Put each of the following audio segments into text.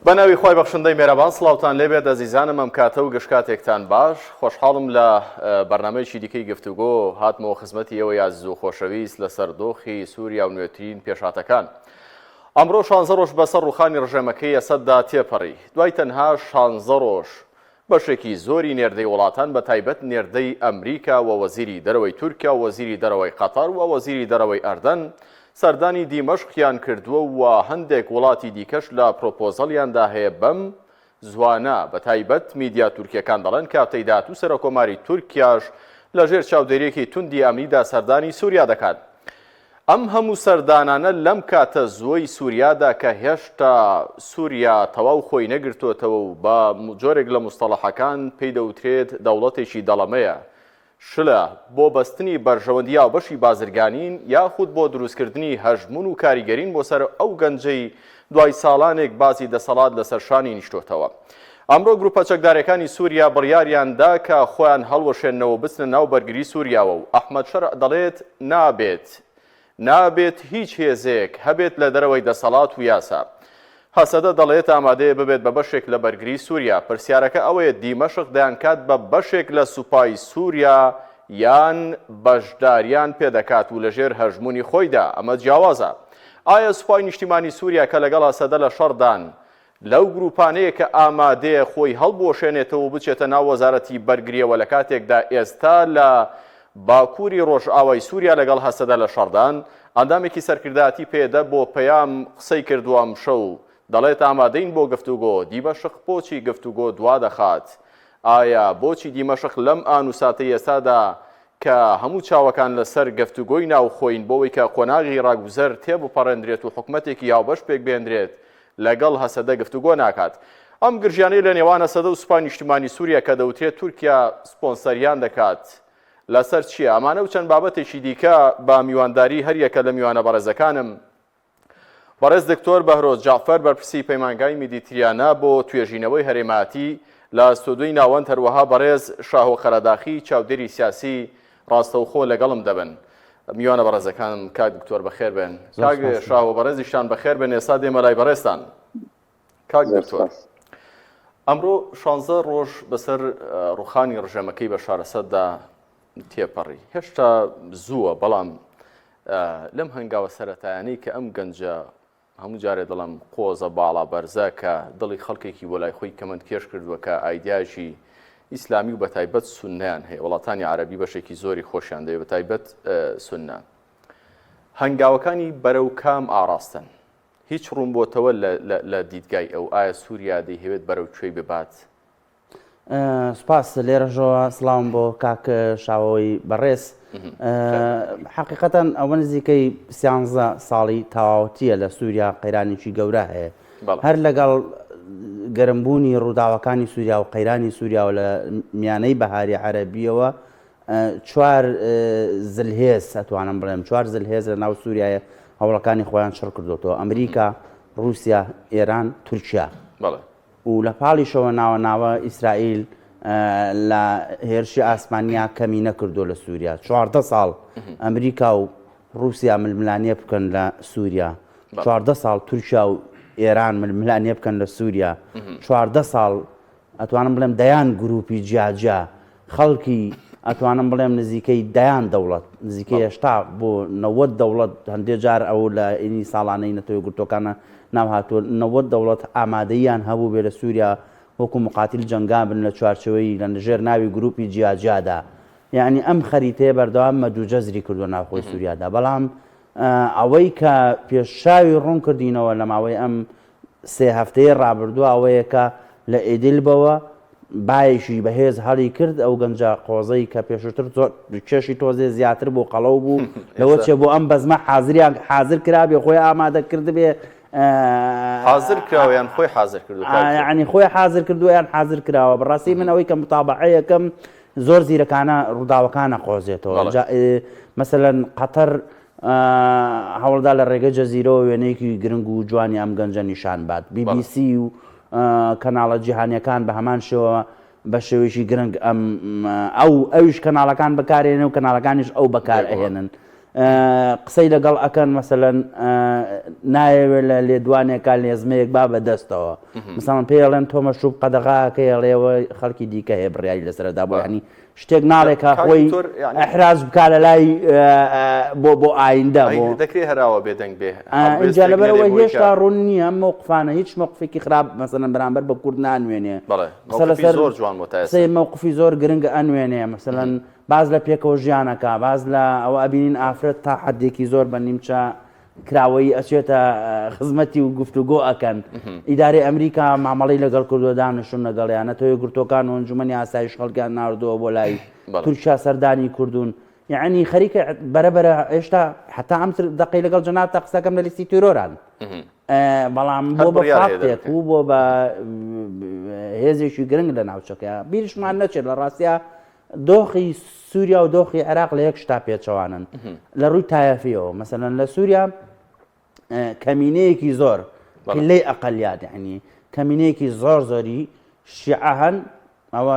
بەناوی خوای بەخشندەی مێرەبان سڵاوتان لێبێت ئەزیزانم ئەم کاتە و گشت کاتێکتان باش خۆشحاڵم لە بەرنامەیەکی دیکەی گفتوگۆ هاتمەوە خزمەتی ئێوەی ئازیز و خۆشەویست لەسەر دۆخی سووریا و نوێترین پێشهاتەکان. ئەمڕۆ شانزە ڕۆژ بەسەر ڕووخانی ڕژێمەکەی ئەسەددا تێپەڕی دوای تەنها شانزە ڕۆژ بەشێکی زۆری نێردەی وڵاتان بە تایبەت نێردەی ئەمریکا و وەزیری دەرەوەی تورکیا و وەزیری دەرەوەی قەتەر و وەزیری دەرەوەی ئەردەن سەردانی دیمەشقیان کردووە و هەندێک وڵاتی دیکەش لە پرۆپۆزەڵیاندا هەیە بەم زوانە بە تایبەت میدیا تورکیەکان دەڵێن کە هەفتەی داهاتوو سەرۆککۆماری تورکیاش لەژێر چاودێرییەکی توندی ئەمنیدا سەردانی سوریا دەکات. ئەم هەموو سەردانانە لەم کاتە زووەی سوریادا کە هێشتا سوریا تەواو خۆی نەگرتۆتەوە و بە جۆرێک لە موستەڵەحەکان پێی دەوترێت دەوڵەتێکی دەڵەمەیە، شلە، بۆ بەستنی بەرژەوەندی هاوبەشی بازرگانین یاخود بۆ دروستکردنی هەژموون و کاریگەرین بۆ سەر ئەو گەنجەی دوای ساڵانێک بازی دەسەڵات لەسەر شانی نیشتۆتەوە. ئەمڕۆ گروپە چەکدارەکانی سوریا بڕیاریان دا کە خۆیان هەڵوەشێننەوە و بچنە ناو بەرگری سوریاوە و ئەحمەد شەرع دەڵێت نابێت نابێت هیچ هێزێک هەبێت لە دەرەوەی دەسەڵات و یاسا. هەسەدە دەڵێت ئامادەیە ببێت بە بەشێک لە بەرگری سوریا. پرسیارەکە ئەوەیە دیمەشق دەیانکات بە بەشێک لە سوپای سوریا یان بەشداریان پێدەکات و لەژێر هەژموونی خۆیدا؟ ئەمە جیاوازە. ئایا سوپای نیشتیمانی سوریا کە لەگەڵ هەسەدە لە شەڕدان لەو گروپانەیە کە ئامادەیە خۆی هەڵبوەشێنێتەوە و بچێتە ناو وەزارەتی بەرگرییەوە لە کاتێکدا ئێستا لە باکووری ڕۆژئاوای سووریا لەگەڵ هەسەدە لە شەڕدان، ئەندامێکی سەرکردایەتی پەیەدە بۆ پەیام قسەی کردووە ئەمشەو دەڵێت ئامادەین بۆ گفتوگۆ، دیمەشق بۆچی گفتوگۆ دوادەخات؟ ئایا بۆچی دیمەشق لەم ئان و ساتەی ئێستادا کە هەموو چاوەکان لەسەر گفتوگۆی ناوخۆین بۆوەی کە قۆناغی ڕاگوزەر تێبپەڕێندرێت و حکومەتێکی هاوبەش پێکبهێندرێت لەگەڵ هەسەدە گفتوگۆ ناکات. ئەم گرژیانەی لە نێوان هەسەدە و سوپای نیشتیمانی سوریا کە دەوترێت تورکیا سپۆنسەریان دەکات لەسەر چییە؟ ئەمانە و چەند بابەتێکی دیکە بە میوانداری هەریەکە لە میوانە بەڕێزەکانم بەڕێز دکتۆر بەهرۆز جەعفەر بەرپرسی پەیمانگای میدیتریانا بۆ توێژینەوەی هەرێمایەتی لە ستۆدیۆی ناوەند هەروەها بەڕێز شاهۆ قەرەداخی چاودێری سیاسی ڕاستەوخۆ لەگەڵم دەبن. میوانە بەڕێزەکانم کاک دکتۆر بەخێر بێن. کاک شاهۆ بەڕێزیشتان بەخێر بێن ئێستا دێمە لای بەڕێزتان. کاک دکتۆر ئەمڕۆ شانزە ڕۆژ بەسەر ڕوخانی ڕژێمەکەی بە شارەسەددا تێپەڕی هێشتا زووە بەڵام لەم هەنگاوە سەرەتایانەی کە ئەم گەنجە هەموو جارێ دەڵێم قۆزە باڵا بەرزە کە دڵی خەڵکێکی بۆ لای خۆی کەمەند کێش کردووە کە ئایدیاژی ئیسلامی و بەتایبەت سوننەیان هەیە وڵاتانی عەرەبی بەشێکی زۆری خۆشیان دەوێت بەتایبەت سوننە هەنگاوەکانی بەرەو کام ئاڕاستەن هیچ ڕوون بۆتەوە لە دیدگای ئەو ئایا سووریا دەیهەوێت بەرەو کوێی ببات؟ سوپاس لێرەشەوە سڵاوم بۆ کاک شاوەوەی بەڕێز حقیقەتەن ئەوە نزیکەی سیانزە ساڵی تەواوەتیە لە سووریا قەیرانێکی گەورە هەیە هەر لەگەڵ گەرمبوونی ڕووداوەکانی سووریا و قەیرانی سووریاوە لە میانەی بەهاری عەرەبیەوە چوار زلهێز ئەتوانم بڵێم چوار زلهێز لە ناو سووریایە هەوڵەکانی خۆیان چڕ کردوێتەوە ئەمریکا رووسیا ئێران تورکیا و لە پاڵیشەوە ناوە ناوە ئیسرائیل لە هێرشی ئاسمانیا کەمی نەکردووە لە سووریا 14 ساڵ ئەمریکا و رووسیا ململانێ بکەن لە سووریا 14 ساڵ تورکیا و ئێران ململانێ بکەن لە سووریا 14 ساڵ ئەتوانم بڵێم دەیان گروپی جیاجیا خەڵکی ئەتوانم بڵێم نزیکەی دەیان دەوڵەت، نزیکەی 80 بۆ 90 دەوڵەت، هەندێ جار ئەو لە ئینی ساڵانەی نەتەوە یەکگرتووەکانە ناو هاتووە، 90 دەوڵەت ئامادەییان هەبووبێ لە سووریا وەکوو موقاتیل جەنگا بن لە چوارچێوەی لە ژێر ناوی گرووپی جیاجیادا. یەعنی ئەم خەریتەیە بەردەوام مەد و جەزری کردووە ناوخۆی سووریادا. بەڵام ئەوەی کە پێشچاوی ڕوون کردینەوە لە ماوەی ئەم سێ هەفتەی ڕابردووە ئەوەیە کە لە ئیدلبەوە بایەکی بەهێز هەڵی کرد ئەو گەنجە قۆزەی کە پێشووتر زۆر کێشی تۆزێ زیاتر بوو قەڵەو بوو لەوە چێ بۆ ئەم بەزمە حازریان حازر کرابێ خۆی ئامادە کردبێ حازر کراوە یان خۆی حازر کردووە یعنی خۆی حازر کردووە یان حازر کراوە بەڕاستی من ئەوەی کە متابعەیەکەم زۆر زیرەکانە ڕووداوەکانە قۆزێتەوە مەسەلەن قەتەر هەوڵدا لە ڕێگەی جەزیرەوە وێنەیەکی گرنگ و جوانی ئەم گەنجە نیشان بات. بی بی سی و کەناڵە جیهانیەکان بە هەمان شێوە بە شێوەیەکی گرنگ ئەم ئەو ئەویش کەناڵەکان بەکارێنێ و کەناڵەکانیش ئەو بەکار ئەهێنن. قسەی لەگەڵ ئەکەن مەسەلەن نایەوێت لە لێدوانێکا لێزمەیەک با بە دەستەوە مثلەن پێی ئەڵێن تۆ مەشروب قەدەغاکەی ئەڵێەوە خەڵکی دیکە هەیە بڕیاری لەسەردا بۆ ینی شتێک ناڵێ کە خۆی ئەحراج بکا لە لای بۆ بۆ ئایندە بۆ دەکرێ هەراوە بێدەنگ بێ اینجا لەبەرەوە هێشتا ڕوون نییە مەوقفانە هیچ مەوقفێکی خراپ مەسەلەن بەرامبەر بە کورد نانوێنێ قسە لەسەر زۆر جوان بۆ تا قسەی مەوقفی زۆر گرنگ ئەنوێنێ مەسەلەن باس لە پێکەوە ژیان ئەکا باس لە ئەوە ئەبینین ئافرەت تا حەدێکی زۆر بە نیمچە کراوەیی ئەچێتە خزمەتی و گفتوگۆ ئەکەن ئیدارەی ئەمریکا مامەڵەی لەگەڵ کردووە دانیشتون لەگەڵیان نەتەوە یەکگرتووەکان و ئەنجومەنی ئاسایش خەڵکیان ناردووە بۆ لای تورکیا سەردانی کردوون یعنی خەریکە بەرەبەرە هێشتا حتا ئەم دەقەی لەگەڵ جەنابتا قسەکەم لە لیستی تیرۆران بەڵام بۆ بە فاکتێک و بۆ بە هێزێکی گرنگ لە ناوچەکە بیرشمان نەچێت لە ڕاستیا دۆخی سووریا و دۆخی عێراق لە یەک شتا پێچەوانن لە ڕووی تایەفیەوە مەسەلەن لە سووریا کەمینەیەکی زۆر قلەی ئەقلیات یعنی کەمینەیەکی زۆر زۆری شیعە هەن ئەوە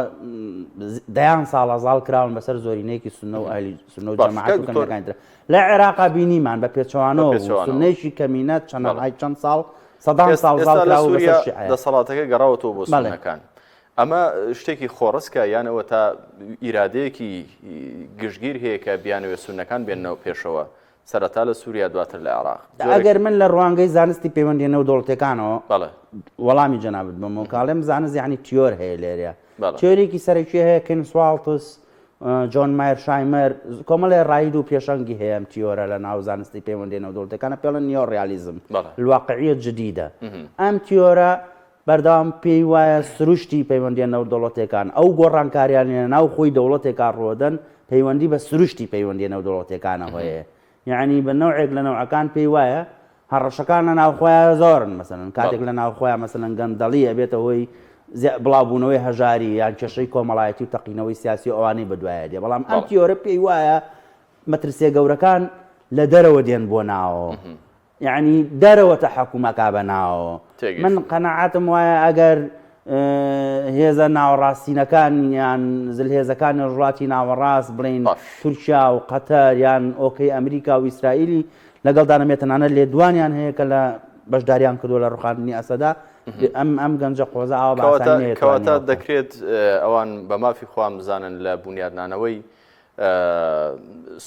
دەیان ساڵە زاڵ کراون بەسەر زۆرینەیەکی سنە و ئەهلی سنە و جەماعەت و کەمینەکانی تر لە عێراقا بینیمان بە پێچەوانەوە سنەیەکی کەمینە چەندەهای چەند ساڵ سەدان ساڵ زاڵ کراوە بەسەر شیعە دەسەڵاتەکە گەڕاوەتەوە بۆ سوننەکان ئەمە شتێکی خۆڕسکە یان ئەوەتا ئیرادەیەکی گشتگیر هەیە کە بیانەوێت سوننەکان بێننەوە پێشەوە سەرەتا لە سووریا دواتر لە عێراق؟ ئەگەر من لە ڕوانگەی زانستی پەیوەندیە نێودەوڵەتیەکانەوە وەڵامی جەنابت بەمەوە کە ئەڵێم زانست یعنی تیۆر هەیە لێرە تیۆرێکی سەرەکی هەیە کێنس واڵتس جۆن مایرشایمەر کۆمەڵێ ڕاید و پێشەنگی هەیە ئەم تیۆرە لە ناو زانستی پەیوەندی نێودەوڵەتیەکانە پێڵن نیۆ ڕیالیزم الواقعیە جدیدە ئەم تیۆرە بەردەوام پێی وایە سروشتی پەیوەندییە نێودەوڵەتییەکان، ئەو گۆڕانکارییانەی لە ناو خۆی دەوڵەتێکا ڕووەدەن، پەیوەندی بە سروشتی پەیوەندییە نێودەوڵەتییەکانەوە هەیە. یەعنی بە نەوعێک لە نەوعەکان پێی وایە هەڕەشەکان لە ناوخۆیا زۆرن، مەسەلەن کاتێک لە ناوخۆیا مەسەلەن گەندەڵی ئەبێتە هۆی بڵاوبوونەوەی هەژاری یان کێشەی کۆمەڵایەتی و تەقینەوەی سیاسی و ئەوانەی بەدوایە دێ. بەڵام ئەم تیۆرە پێی وایە مەترسییە گەورەکان لە دەرەوە دێن بۆ ناوەوە. یەعنی دەرەوە تەحەکوم ئەکا بە ناوەوە. من قەناعەتم وایە ئەگەر هێزە ناوەڕاستینەکان یان زلهێزەکانی ڕۆژهەڵاتی ناوەڕاست بڵێین تورکیا و قەتەر یان ئۆکەی ئەمریکا و ئیسرائیلی لەگەڵدا نەبێت تەنانەت لێدوانیان هەیە کە لە بەشداریان کردووە لە ڕوخاندنی ئەسەدا ئەم ئەم گەنجە قۆزە ئاوا بە ئاسانی نەیەتوانیوە کەواتە دەکرێت ئەوان بە مافی خۆیان بزانن لە بونیادنانەوەی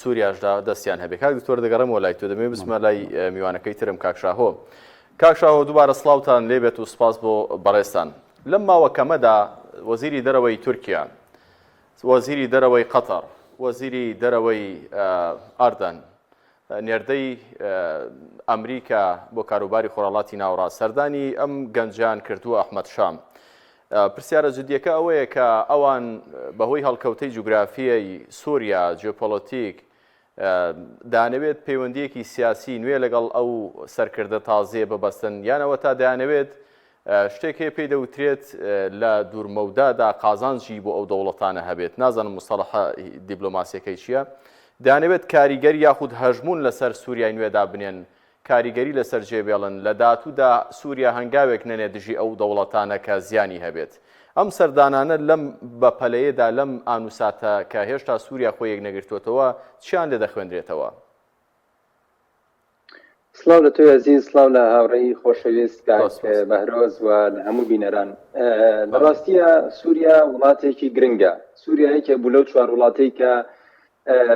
سوریاشدا دەستیان هەبێ کاک دکتۆر دەگەڕێمەوە لای تۆ دەمەوێت بچمە لای میوانەکەی ترم کاک شاهۆ کاک شاهۆ دووبارە سڵاوتان لێبێت و سپاس بۆ بەڕێزتان لەم ماوە کەمەدا وەزیری دەرەوەی تورکیا وەزیری دەرەوەی قەتەر وەزیری دەرەوەی ئەردەن نێردەی ئەمریکا بۆ کاروباری خۆرهەڵاتی ناوەڕاست سەردانی ئەم گەنجەیان کردووە ئەحمەد شام. پرسیارە جدیەکە ئەوەیە کە ئەوان بەهۆی هەڵکەوتەی جوگرافیای سووریا، جیۆپۆلۆتیک، دەیانەوێت پەیوەندییەکی سیاسی نوێ لەگەڵ ئەو سەرکردە تازەیە ببەستن یان ئەوەتا دەیانەوێت شتێک هەیە پێی دەوترێت لە دوورمەودادا قازانجی بۆ ئەو دەوڵەتانە هەبێت، نازانم موستەڵەحە دیبلۆماسیەکەی چییە، دەیانەوێت کاریگەری یاخود هەژموون لەسەر سوریای نوێ دابنێن، کاریگەری لەسەر جێبێڵن، لە داهاتوودا سوریا هەنگاوێک نەنێت دژی ئەو دەوڵەتانە کە زیانی هەبێت. ئەم سەردانانە لەم بەپەلەیەدا لەم ئانوساتە کە هێشتا سوریا خۆی یەکنەگرتووەتەوە چیان لێ دەخوێندرێتەوە؟ سڵاو لە تۆی ئەزیز، سڵاو لە هاوڕێی خۆشەویست کاک بەهرۆز و لە هەموو بینەران. لە ڕاستیە سووریا وڵاتێکی گرنگە. سووریا یەکێک بوو لەو چوار وڵاتەی کە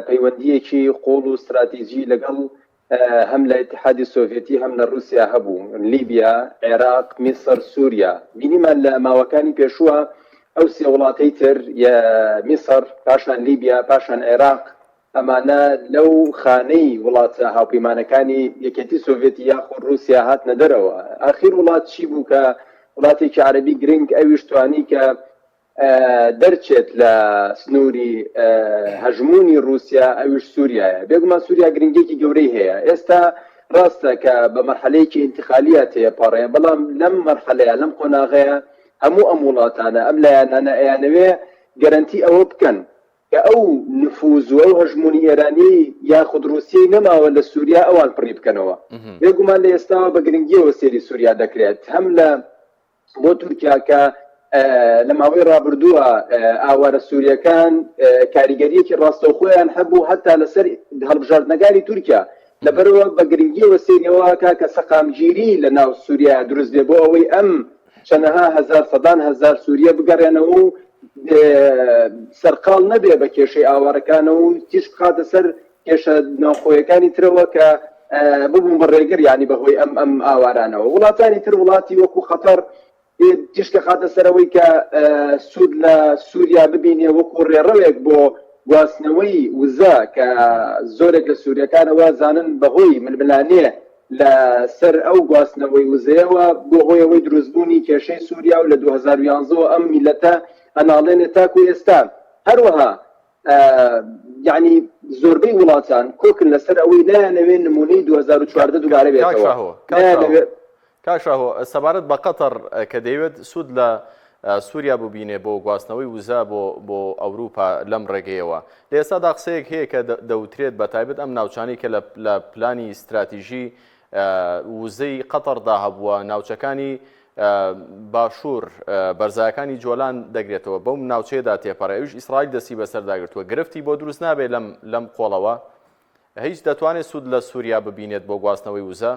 پەیوەندییەکی قوڵ و ستراتیجی لەگەڵ هەم لە ئیتحادی سۆڤێتی هەم لە ڕووسیا هەبوو، لیبیا، عێراق، میسر، سووریا. بینیمان لە ماوەکانی پێشووە ئەو سێ وڵاتەی تر، میسر، پاشان لیبیا، پاشان عێراق، ئەمانە لەو خانەی وڵاتە هاوپەیمانەکانی یەکێتی سۆڤێتی یاخود ڕووسیا هاتنە دەرەوە. ئاخیر وڵات چی بوو کە وڵاتێکی عەرەبی گرنگ ئەویش توانی کە دەرچێت لە سنووری هەژموونی ڕووسیا ئەویش سووریایە. بێگومان سووریا گرنگیەکی گەورەی هەیە. ئێستا ڕاستە کە بە مەرحەلەیەکی ئینتقالیە تێپەڕێ، بەڵام لەم مەرحەلەیە لەم قۆناغەیە هەموو ئەم وڵاتانە ئەم لایەنانە ئەیانەوێ گەرەنتی ئەوە بکەن کە ئەو نفوز و ئەو هەژموونی ئێرانیەی یاخود ڕووسیەی نەماوە لە سووریا ئەوان پڕی بکەنەوە. بێگومان لە ئێستاوە بە گرنگیەوە سەیری سووریا دەکرێت هەم لە بۆ تورکیا کە. لە ماوەی ڕابردووە ئاوارە سووریەکان کاریگەریەکی ڕاستەوخۆیان هەبوو هەتا لەسەر هەڵبژاردنەکانی تورکیا لەبەرەوە بە گرنگیەوە سەیرەوە کاکە سەقامگیری لە ناو سووریا دروست بێ بۆ ئەوەی ئەم چەنەها هەزار سەدان هەزار سووریە بگەڕێنەوە و سەرقاڵ نەبێ بە کێشەی ئاوارەکانەوە و تیشک بخاتە سەر کێشە ناوخۆیەکانی ترەوە کە ببوون بە ڕێگر یانی بەهۆی ئەم ئەم ئاوارانەوە وڵاتانی تر وڵاتی وەکو قەتەر تیشک دەخاتە سەر ئەوەی کە سوود لە سووریا ببینێ وەکو ڕێڕەوێک بۆ گواستنەوەی وزە کە زۆرێک لە سووریەکانەوە زانن بەهۆی ململانێ لە سەر ئەو گواستنەوەی وزەیەوە بۆ هۆی ئەوەی دروستبوونی کێشەی سووریا و لە 2011 ەوە ئەم میلەتە ئەناڵێنێ تاکو ئێستا هەروەها یعنی زۆربەی وڵاتان کۆکن لەسەر ئەوەی نایانەوێ نمونەی 2014 دووبارە بێتەوە. کاک شاهۆ سەبارەت بە قەتەر کە دەیەوێت سوود لە سووریا ببینێ بۆ گواستنەوەی وزە بۆ بۆ ئەوروپا لەم ڕێگەیەوە لە ئێستادا قسەیەک هەیە کە دەوترێت بە تایبەت ئەم ناوچانەی کە لە پلانی ستراتیژی وزەی قەتەردا هەبووە ناوچەکانی باشوور بەرزایەکانی جۆلان دەگرێتەوە بەو ناوچەیەدا تێپەڕێ ئەویش ئیسرائیل دەستی بەسەردا گرتووە گرفتی بۆ دروست نابێت لەم لەم قۆڵەوە هیچ دەتوانێت سوود لە سووریا ببینێت بۆ گواستنەوەی وزە؟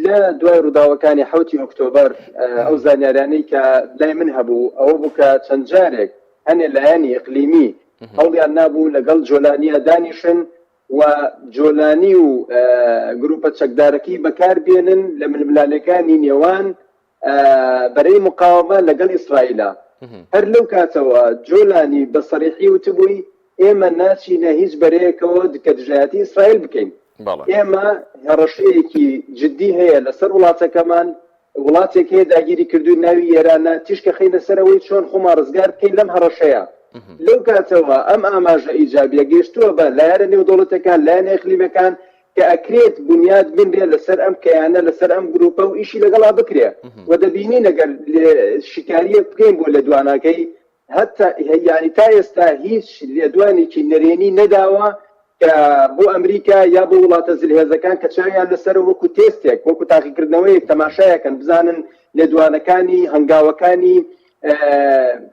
لە دوای ڕووداوەکانی حوتی ئۆکتۆبەر ئەو زانیارانەی کە لای من هەبوو ئەوە بوو کە چەند جارێک هەنێ لایەنی ئیقلیمی هەوڵیان نابوو لەگەڵ جۆلانیە دانیشن و جۆلانی و گروپە چەکدارەکەی بەکاربێنن لە ململانێکانی نێوان بەرەی مقاومە لەگەڵ ئیسرائیلا. هەر لەو کاتەوە جۆلانی بە سەریحی وتبووی ئێمە ناچینە هیچ بەرەیەکەوە کە دژایەتی ئیسرائیل بکەین. ئێمە هەڕەشەیەکی جدی هەیە لەسەر وڵاتەکەمان، وڵاتێک هەیە داگیری کردووین ناوی ئێرانە، تیشکە خەینە سەر ئەوەی چۆن خۆمان ڕزگار بکەین لەم هەڕەشەیە. لەو کاتەوە ئەم ئاماژە ئیجابیە گەیشتووە بە لایەنە نێودەوڵەتەکان، لایەنە ئیقلیمەکان کە ئەکرێت بونیاد بنرێ لەسەر ئەم کەیانە، لەسەر ئەم گروپە و ئیشی لەگەڵا بکرێ و دەبینین ئەگەر شیکارییەک بکەین بۆ لێدوانەکەی هەتا یانی تا ئێستا هیچ لێدوانێکی نەرێنی نەداوە کە بۆ ئەمریکا یا بۆ وڵاتە زلهێزەکان کە چاویان لەسەرە وەکو تێستێک وەکو تاقیکردنەوەیەک تەماشایەکەن بزانن لێدوانەکانی هەنگاوەکانی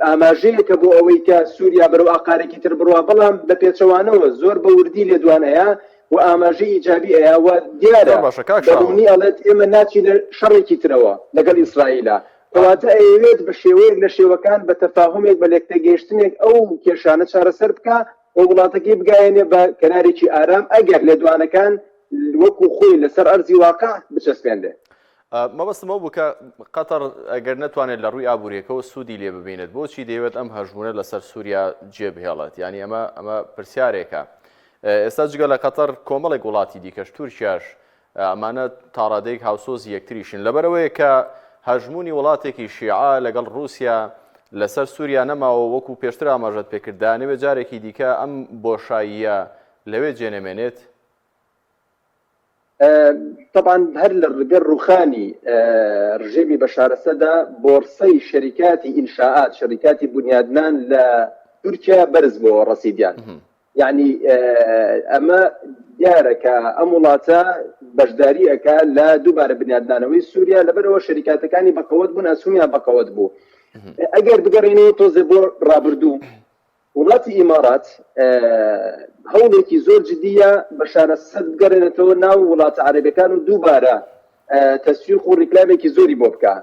ئاماژەیەکە بۆ ئەوەی کە سووریا بەرەو ئاقارێکی تر بڕوا بەڵام بە پێچەوانەوە زۆر بە وردی لێدوان ئەیا و ئاماژەی ئیجابی ئەیا و دیارە بە ڕوونی ئەڵێت ئێمە ناچینە شەڕێکی ترەوە لەگەڵ ئیسرائیلا کەواتە ئەیەوێت بە شێوەیەک لە شێوەکان بە تەفاهومێک بە لێکتێگەیشتنێک ئەو کێشانە چارەسەر بکا و وڵاتەکەی بگایەنێ بە کەنارێکی ئارام ئەگەر لێدوانەکان وەکو خۆی لەسەر ئەرزی واقع بچەسپێنرێ. مەبەستم ئەو بوو کە قەتەر ئەگەر نەتوانێت لە ڕووی ئابووریەکەوە سوودی لێ ببینێت بۆچی دەیەوێت ئەم هەژموونە لەسەر سووریا جێ بهێڵێت یانی ئەمە ئەمە پرسیارێکە ئێستا جگە لە قەتەر کۆمەڵێک وڵاتی دیکەش تورکیاش ئەمانە تاڕادەیەک هاوسۆزی یەکتریشن لەبەرئەوەیە کە هەژموونی وڵاتێکی شیعە لەگەڵ ڕووسیا لەسەر سووریا نەماوە وەکو پێشتر ئاماژەت پێکرد دەیانەوێت جارێکی دیکە ئەم بۆشاییە لەوێ جێنەمێنێت. تەبعەن هەر لە ڕگەر ڕووخانی ڕژێمی بەشار ئەسەدا بۆرسەی شەریکاتی ئینشائات شەریکاتی بونیادنان لە تورکیا بەرز بۆوە ڕەسیدیان یەعنی ئەمە دیارە کە ئەم وڵاتە بەشداری ئەکا لە دووبارە بنیادنانەوەی سووریا لەبەرەوە شەریکاتەکانی بەقەوەت بوون ئەسهومیان بەقەوەت بوو ئەگەر بگەڕێنەوە تۆزێ بۆ ڕابردوو وڵاتی ئیمارات هەوڵێکی زۆر جدیە بەشار ئەسەد بگەڕێنێتەوە ناو وڵاتە عەرەبەکان و دووبارە تەسویق و ڕیکلامێکی زۆری بۆ بکا.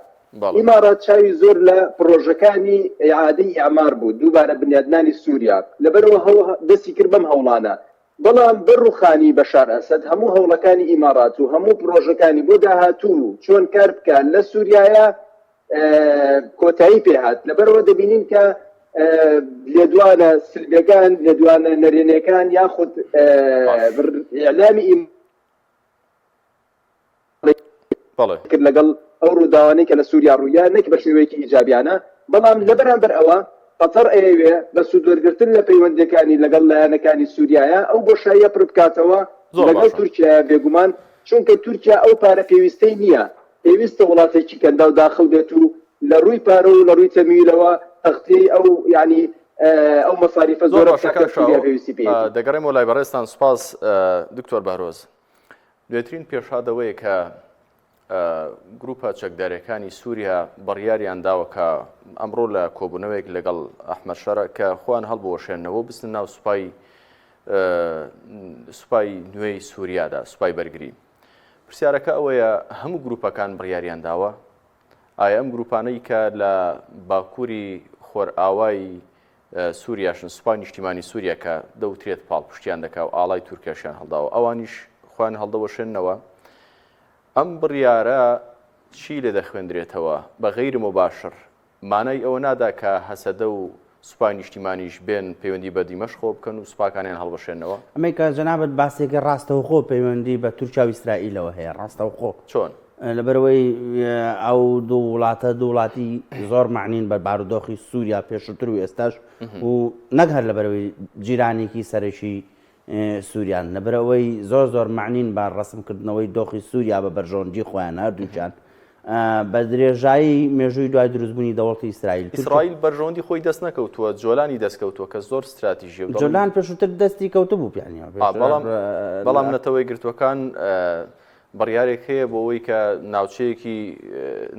ئیمارات چاوی زۆر لە پڕۆژەکانی ئیعادەی ئیعمار بوو، دووبارە بنیادنانی سووریا، لەبەرئەوە دەستی کرد بەم هەوڵانە. بەڵام بەر ڕووخانی بەشار ئەسەد هەموو هەوڵەکانی ئیمارات و هەموو پڕۆژەکانی بۆ داهاتوو و چۆن کار بکا لە سووریایە کۆتایی پێ هات. لەبەرئەوە دەبینین کە لێدوانە سلبیەکان، لێدوانە نەرێنیەکان یاخود ئیعلامی کرد لەگەڵ ئەو ڕووداوانەی کە لە سووریا ڕوویا نەک بە شێوەیەکی ئیجابیانە، بەڵام لە بەرامبەر ئەوە قەتەر ئەیەوێ بە سوودوەرگرتن لە پەیوەندییەکانی لەگەڵ لایەنەکانی سووریایە ئەو بۆشاییە پڕ بکاتەوە لەگەڵ تورکیایە بێگومان چونکە تورکیا ئەو پارە پێویستەی نییە پێویستە وڵاتێکی کەنداو داخڵ بێت و لە ڕووی پارە و لە ڕووی تەمویلەوە تەغتیەی ئەو یانی ئەو مەساریفە زۆرە بکات کە سووریا پێویستی پێیەتی. دەگەڕێمەوە لای بەڕێزتان سوپاس دکتۆر بەهرۆز. نوێترین پێشهات ئەوەیە کە. گروپە چەکدارەکانی سووریا بڕیاریان داوە کە ئەمڕۆ لە کۆبوونەوەیەک لەگەڵ ئەحمەد شەرع کە خۆیان هەڵبوەشێنەوە بچنە ناو سوپای سوپای نوێی سووریادا سوپای بەرگری. پرسیارەکە ئەوەیە هەموو گروپەکان بڕیاریان داوە؟ ئایا ئەم گروپانەی کە لە باکووری خۆرئاوای سووریاشن سوپای نیشتیمانی سووریا کە دەوترێت پاڵپشتیان دەکا و ئاڵای تورکیاشیان هەڵداوە ئەوانیش خۆیان هەڵدەوەشێننەوە؟ ئەم بڕیارە چی لێ دەخوێندرێتەوە؟ بە غەیر مباشر مانای ئەوە نادا کە هەسەدە و سوپای نیشتیمانیش بێن پەیوەندی بە دیمەشقەوە بکەن و سوپاکانیان هەڵبەشێننەوە؟ ئەمەی کە جەنابت باسێکی ڕاستەوخۆ پەیوەندی بە تورکیا و ئیسرائیلەوە هەیە ڕاستەوخۆ. چۆن؟ لەبەرئەوەی ئەو دوو وڵاتە دوو وڵاتی زۆر مەعنین بە بارودۆخی سووریا پێشووتر و ئێستاش و نەک هەر لەبەرئەوەی جیرانێکی سەرەکی سووریان لەبەرئەوەی زۆر زۆر مەعنین بە ڕەسمکردنەوەی دۆخی سووریا بە بەرژەوەندی خۆیان هەردووکیان بە درێژایی مێژووی دوای دروستبوونی دەوڵەتی ئیسرائیل ئیسرائیل بەرژەوەندی خۆی دەست نەکەوتووە جۆلانی دەست کەوتووە کە زۆر ستراتیژیە و جۆلان پێشووتر دەستی کەوتبوو پیانی بەڵام بەڵام نەتەوە یەکگرتووەکان بڕیارێک هەیە بۆ ئەوەی کە ناوچەیەکی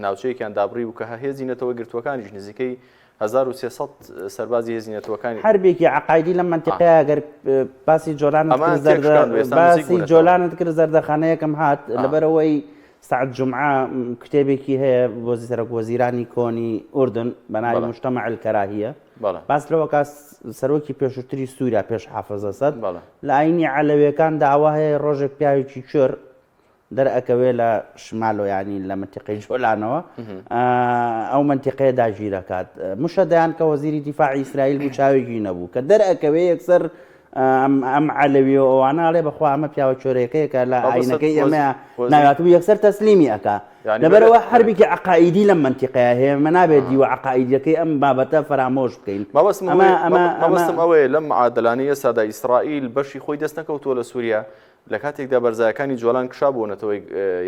ناوچەیەکیان دابڕی بوو کە هێزی نەتەوە گرتووەکانیش نزیکەی 1300 سەربازی هێزی نەتەوەکانی حربێکی عقایدی لەم منتیقەیە گەر باسی جۆلانت کرد زەردە باسی جۆلانت کرد زەردەخانەیەکم هات لەبەرەوەی سعد جمعە کتێبێکی هەیە بۆ سەرۆک وەزیرانی کۆنی ئوردن بە ناوی مجتمع الکراهیە باس لەوە کا سەرۆکی پێشووتری سووریا پێش حافز ئەسەد لە ئاینی عەلەویەکان داوا هەیە ڕۆژێک پیاوێکی کوێر دەرئەکەوێ لە شمالۆ ینی لە منتیقەی جۆلانەوە ئەو منتیقەیە داگیرەکات مشە دەیان کە وەزیری دیفاعی ئیسرائیل بوو چاوێکی نەبوو کە دەرئەکەوێ یەکسەر ئەم عەلەوی و ئەوانە ئەڵێ بەخوا ئەمە پیاوە چۆرەکەیە کە لە ئاینەکەی ئێمەیە ناوات و یەکسەر تەسلیمی ئەکا لەبەرەوە حربێکی عقائیدی لەم منتیقەیە هەیە مە نابێت دیوە عقائیدیەکەی ئەم بابەتە فەرامۆش بکەین مەبەستم ئەوەیە لەم معادلانەی ئێستادا ئیسرائیل بەشی خۆی دەست نەکەوتووە لە سووریا لە کاتێکدا بەرزایەکانی جۆلان کشابووە نەتەوە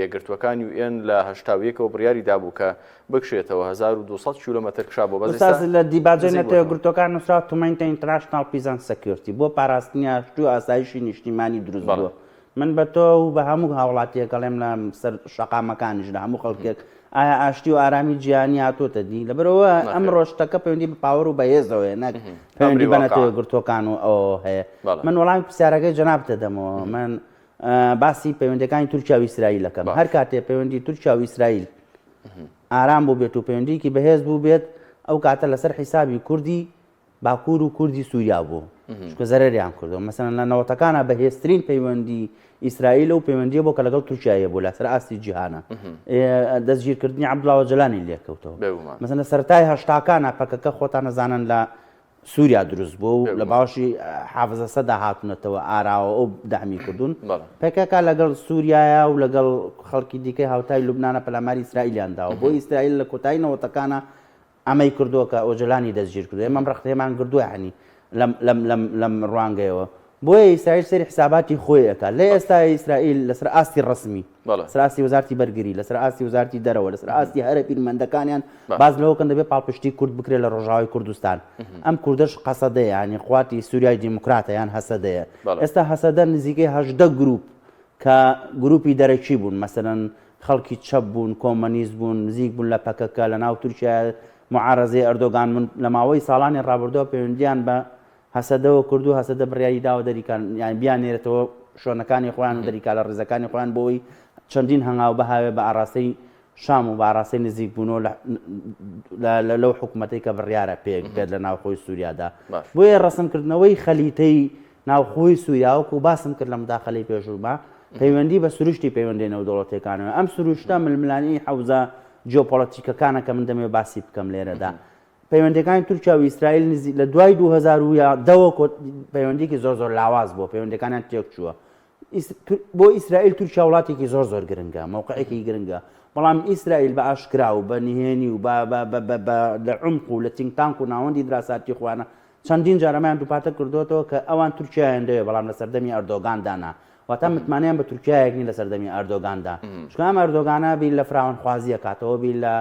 یەکگرتووەکان UN لە 81 ەوە بڕیاری دابوو کە بکشێتەوە 1200 کیلۆمەتر کشابووە بەس ئێستا لە دیباجەی نەتەوە یەکگرتووەکان نووسراوە to maintain international peace and security بۆ پاراستنی ئاشتی و ئاسایشی نیشتیمانی دروست بووە من بە تۆ و بە هەموو هاوڵاتیەک ئەڵێم لە سەر شەقامەکانیش لە هەموو خەڵکێک ئایا ئاشتی و ئارامی جیهانی هاتۆتە دی لەبەرەوە ئەمڕۆ شتەکە پەیوەندی بە power و بەهێزەوە هەیە نەک پەیوەندی بە نەتەوە یەکگرتووەکان و ئەوە هەیە من وەڵامی پرسیارەکەی جەنابت دەدەمەوە من باسی پەیوەندەکانی تورکیا و ئیسرائیل دەکەم هەر کاتێ پەیوەندی تورکیا و ئیسرائیل ئارام بوو بێت و پەیوەندیکی بەهێز بوو بێت ئەو کاتە لەسەر حیسابی کوردی باکوور و کوردی سووریا بوو چونکە زەرەریان کردووە مەسەلەن لە نەوەتەکانە بەهێزترین پەیوەندی ئیسرائیل و پەیوەندیە بۆ کە لەگەڵ تورکیایە بوو لەسەر ئاستی جیهانە دەستگیرکردنی عەبدوڵا ئۆجەلانی لێکەوتەوە مەسەلەن لە سەرەتای هەشتاکانە پەکەکە خۆتان نەزانن لە سووریا دروست بوو و لە باوەشی حافز ئەسەدا هاتوونەتەوە ئاراوە ئەو دەعمی کردوون پەکەکە لەگەڵ سووریایە و لەگەڵ خەڵکی دیکەی هاوتای لوبنانە پەلاماری ئیسرائیلیان داوە بۆ ئیسرائیل لە کۆتایی نەوەتەکانە ئەمەی کردووە کە ئۆجەلانی دەستگیر کردووە ئێمە ئەم ڕەخنەیەمان گردووە یانی لەم لەم لەم لەم ڕوانگەیەوە بۆیە ئیسرائیل سەیری حساباتی خۆی ئەکات لە ئێستا ئیسرائیل لەسەر ئاستی ڕەسمی لەسەر ئاستی وەزارتی بەرگری لەسەر ئاستی وەزارتی دەرەوە لەسەر ئاستی هەرە بیرمەندەکانیان باس لەوە کەن دەبێت پاڵپشتی کورد بکرێت لە ڕۆژاوای کوردستان ئەم کوردەش قەسەدەیە یانی قواتی سوریای دیموکراتە یان هەسەدەیە ئێستا هەسەدە نزیکەی 18 گروپ کە گروپی دەرەکی بوون مەسەلەن خەڵکی چەپ بوون، کۆمەنیست بوون، نزیک بوون لە پەکەکە، لە ناو تورکیا موعارەزەی ئەردۆگان بوون، لە ماوەی ساڵانی ڕابردووە پەیوەندییان بە هەسەدەوە کردوو، هەسەدە بڕیاری داوە دەریکان یان بیاننێرێتەوە شوێنەکانی خۆیان و دەریکا لە ڕیزەکانی خۆیان بۆ ئەوەی چەندین هەنگاو بهاوێ بە ئاڕاستەی شام و بە ئاڕاستەی نزیکبوونەوە لە لەو حکومەتەی کە بڕیارە پێک بێت لە ناوخۆی سووریادا. بۆیە ڕەسمکردنەوەی خەلیتەی ناوخۆی سووریا وەکو باسم کرد لە مداخەلەی پێشووما پەیوەندی بە سروشتی پەیوەندیە نێودەوڵەتیەکانەوە ئەم سروشتە ململانێی حەوزە جیۆپۆڵەتیکەکانە کە من دەمەوێت باسی بکەم لێرەدا پەیوەندیەکانی تورکیا و ئیسرائیل نزیک لە دوای 2010 ەوە پەیوەندیکی زۆر زۆر لاواز بووە پەیوەندەکانیان تێکچووە بۆ ئیسرائیل تورکیا وڵاتێکی زۆر زۆر گرنگە مەوقعێکی گرنگە بەڵام ئیسرائیل بە ئاشکرا و بە نهێنی و لە عمق و لە think tank و ناوەندی دراساتی خۆیانە چەندین جار ئەمەیان دووپاتە کردۆتەوە کە ئەوان تورکیایان دەوێت بەڵام لە سەردەمی ئەردۆگاندا نا. واتە متمانەیان بە تورکیایەک نیە لە سەردەمی ئەردۆگاندا. چونکە ئەم ئەردۆگانە بیر لە فراوانخوازی ئەکاتەوە، بیر لە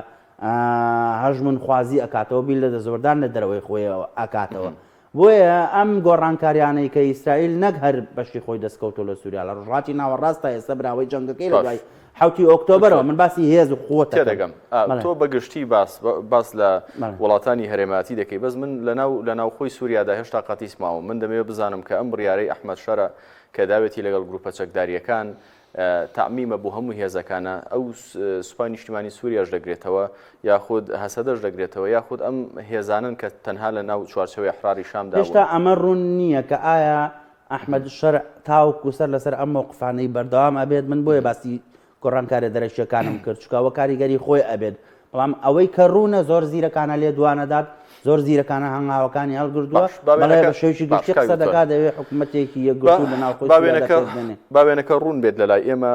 هەژموونخوازی ئەکاتەوە، بیر لە دەستوەردان لە دەرەوەی خۆی ئەکاتەوە. بۆیە ئەم گۆڕانکاریانەی کە ئیسرائیل نەک هەر بەشی خۆی دەستکەوتوە لە سوریا لە ڕۆژهەڵاتی ناوەڕاست تا ئێستا براوەی جەنگەکەی لە دوای حەوتی ئۆکتۆبەرەوە من باسی هێز و قوت تێدەگەم تۆ بە گشتی باس باس لە وڵاتانی هەرێماتی دەکەی بەس من لەناو لە ناوخۆی سووریادا هێشتا قەتیس ماوە من دەمەوێت بزانم کە ئەم بڕیارەی ئەحمەد شەرع کە داوێتی لەگەڵ گروپە چەکداریەکان تەعمیمە بۆ هەموو هێزەکانە، ئەو سوپای نیشتیمانی سوریاش دەگرێتەوە یاخود هەسەدەش دەگرێتەوە یاخود ئەم هێزانەن کە تەنها لە ناو چوارچێوەی ئەحراری شامدا بوون. هێشتا ئەمە ڕوون نییە کە ئایا ئەحمەد شەرع تاوەکو سەر لەسەر ئەم مەوقفانەی بەردەوام ئەبێت، من بۆیە باسی گۆڕانکاریە دەرەکیەکانم کرد چونکە ئەوە کاریگەری خۆی ئەبێت، بەڵام ئەوەی کە ڕوونە زۆر زیرەکانە لێدوان ئەدات، زۆر زیرەکانە هەنگاوەکانی هەڵگرتووە، باش با بەڵێ وێنەکە بە شێوەیەکی باش گشتی کاک قسە دکتۆر دەکات دەیەوێت حکوومەتێکی با یەکگرتوو لە ناوخۆی با سووریا وێنەکە پێک بێنێ. با وێنەکە ڕوون بێت لەلای ئێمە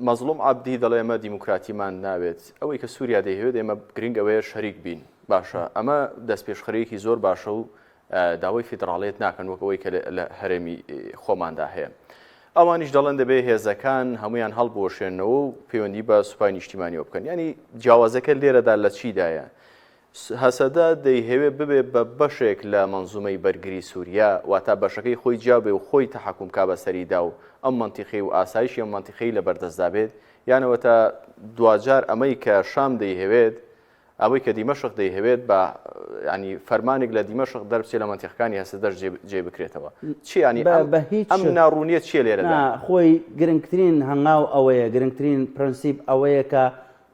مەزڵوم عەبدی دەڵێ ئێمە دیموکراتیمان ناوێت ئەوەی کە سووریا دەیهەوێت ئێمە گرنگ ئەوەیە شەریک بین باشە ئەمە دەستپێشخەرییەکی زۆر باشە و داوای فیدراڵیەت ناکەن وەک ئەوەی کە لە هەرێمی خۆماندا هەیە. ئەوانیش دەڵێن دەبێ هێزەکان هەمویان هەڵبوەشێنەوە و پەیوەندی بە سوپای نیشتیمانیەوە بکەن. ینی جیاوازەکە لێرەدا لە چیدایە؟ هەسەدە دەیهەوێ ببێ بە بەشێک لە مەنزومەی بەرگری سووریا، واتا بەشەکەی خۆی جیا بێ و خۆی تەحەکوم کا بەسەریدا و ئەم مەنتیقەی و ئاسایشی ئەم مەنتیقەی لە بەردەستدا بێت، یان ئەوەتا دواجار ئەمەی کە شام دەیهەوێت، ئەوەی کە دیمەشق دەیهەوێت بە ینی فەرمانێک لە دیمەشق دەربچێ لە مەنتیقەکانی هەسەدەش جێ بکرێتەوە. چی ینی بە هیچ ئەم ناڕوونیە چییە لێرەدا؟ نا، خۆی گرنگترین هەنگاو ئەوەیە، گرنگترین پرەنسیپ ئەوەیە کە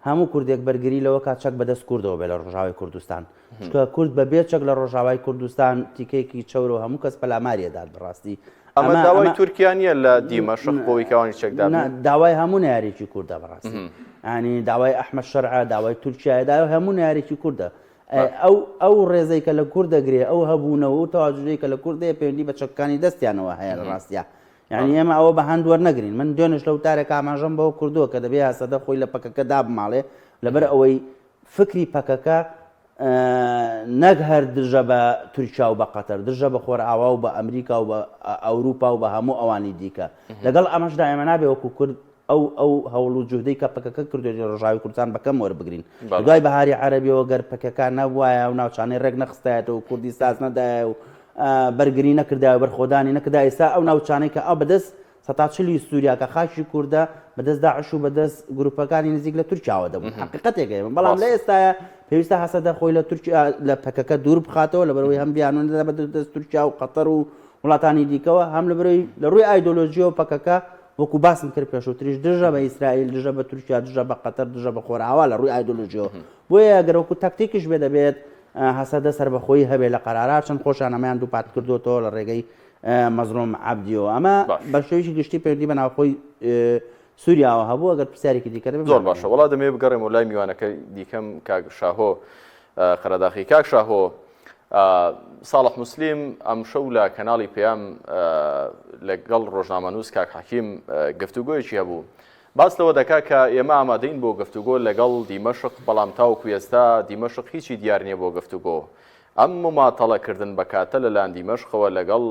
هەموو کوردێک بەرگری لەوە کا چەک بەدەست کوردەوە بێ لە ڕۆژاوای کوردستان چونکە کورد بە بێ چەک لە ڕۆژاوای کوردستان تیکەیەکی چەورە و هەموو کەس پەلاماری ئەدات بەڕاستی ئەمە داوای تورکیا نییە لە دیمەشق بۆ ئەوەی کە ئەوانیش چەک دابنێن؟ داوای هەموو نەیارێکی کوردە بەڕاستی ینی داوای ئەحمەد شەرعە داوای تورکیایە داوای هەموو نەیارێکی کوردە ئەو ئەو ڕێزەی کە لە کورد دەگرێ ئەو هەبوونەوە و تەواجودەی کە لە کورد هەیە پەیوەندی بە چەکەکانی دەستیانەوە هەیە لە ڕاستیا یانی ئێمە ئەوە بە هەند وەرنەگرین. من دوێنێش لە وتارێکا ئاماژەم بەوە کردووە کە دەبێ هەسەدە خۆی لە پەکەکە دابماڵێ، لەبەر ئەوەی فکری پەکەکە نەک هەر دژە بە تورکیا و بە قەتەر، دژە بە خۆرئاوا و بە ئەمریکا و بە ئەوروپا و بە هەموو ئەوانی دیکە. لەگەڵ ئەمەشدا ئێمە نابێ وەکو کورد ئەو ئەو هەوڵ و جوهدەی کە پەکەکە کردوێتی لە ڕۆژاوی کوردستان بە کەم وەربگرین. لە دوای بەهاری عەرەبیەوە گەر پەکەکە نەبوایە و ناوچانەی ڕێک نەخستایەتەوە و کوردی ساز نەدایە و بەرگری نەکردایە و بەرخۆدانی نەکردایە ئێستا ئەو ناوچانەی کە ئەو بەدەست سەتا چلی سووریا کە خاکی کوردە بەدەست داعش و بەدەست گروپەکانی نزیک لە تورکیاوە دەبوو حقیقەتێک هەیە بەڵام لە ئێستاە پێویستە هەسەدە خۆی لە تورکیا لە پەکەکە دوور بخاتەوە لەبەرەوەی هەم بیانون دەدا بە دەست تورکیا و قەتەر و وڵاتانی دیکەوە هەم لەبەرەوەی لە ڕووی ئایدۆلۆژیەوە پەکەکە وەکو باسم کرد پێشووتریش دژە بە ئیسرائیل دژە بە تورکیا دژە بە قەتەر دژە بە خۆرئاوا لە ڕووی ئایدۆلۆژیەوە بۆیە گەر وەکو تاکتیکیش بێ دەبێت هەسەدە سەربەخۆیی هەبێ لە قەرارا چەند خۆشیان ئەمەیان دووپات کردووەتەوە لە ڕێگەی مەزڵوم عەبدیەوە ئەمە بە شێوەیەکی گشتی پەیوەندی بە ناوخۆی سووریاوە هەبوو ئەگەر پرسیارێکی دیکە دەبێت زۆر باشە وەڵا دەمەوێت بگەڕێمەوە لای میوانەکە دیکەم کاک شاهۆ قەرەداخی کاک شاهۆ ساڵح موسلیم ئەمشەو لە کەناڵی پەیام لەگەڵ ڕۆژنامەنووس کاک حەکیم گفتوگۆیەکی هەبوو باس لەوە دەکا کە ئێمە ئامادەین بۆ گفتوگۆ لەگەڵ دیمەشق، بەڵام تاوەکو ئێستا دیمەشق هیچی دیار نییە بۆ گفتوگۆ. ئەم مماتەڵە کردن بە کاتە لەلایەن دیمەشقەوە لەگەڵ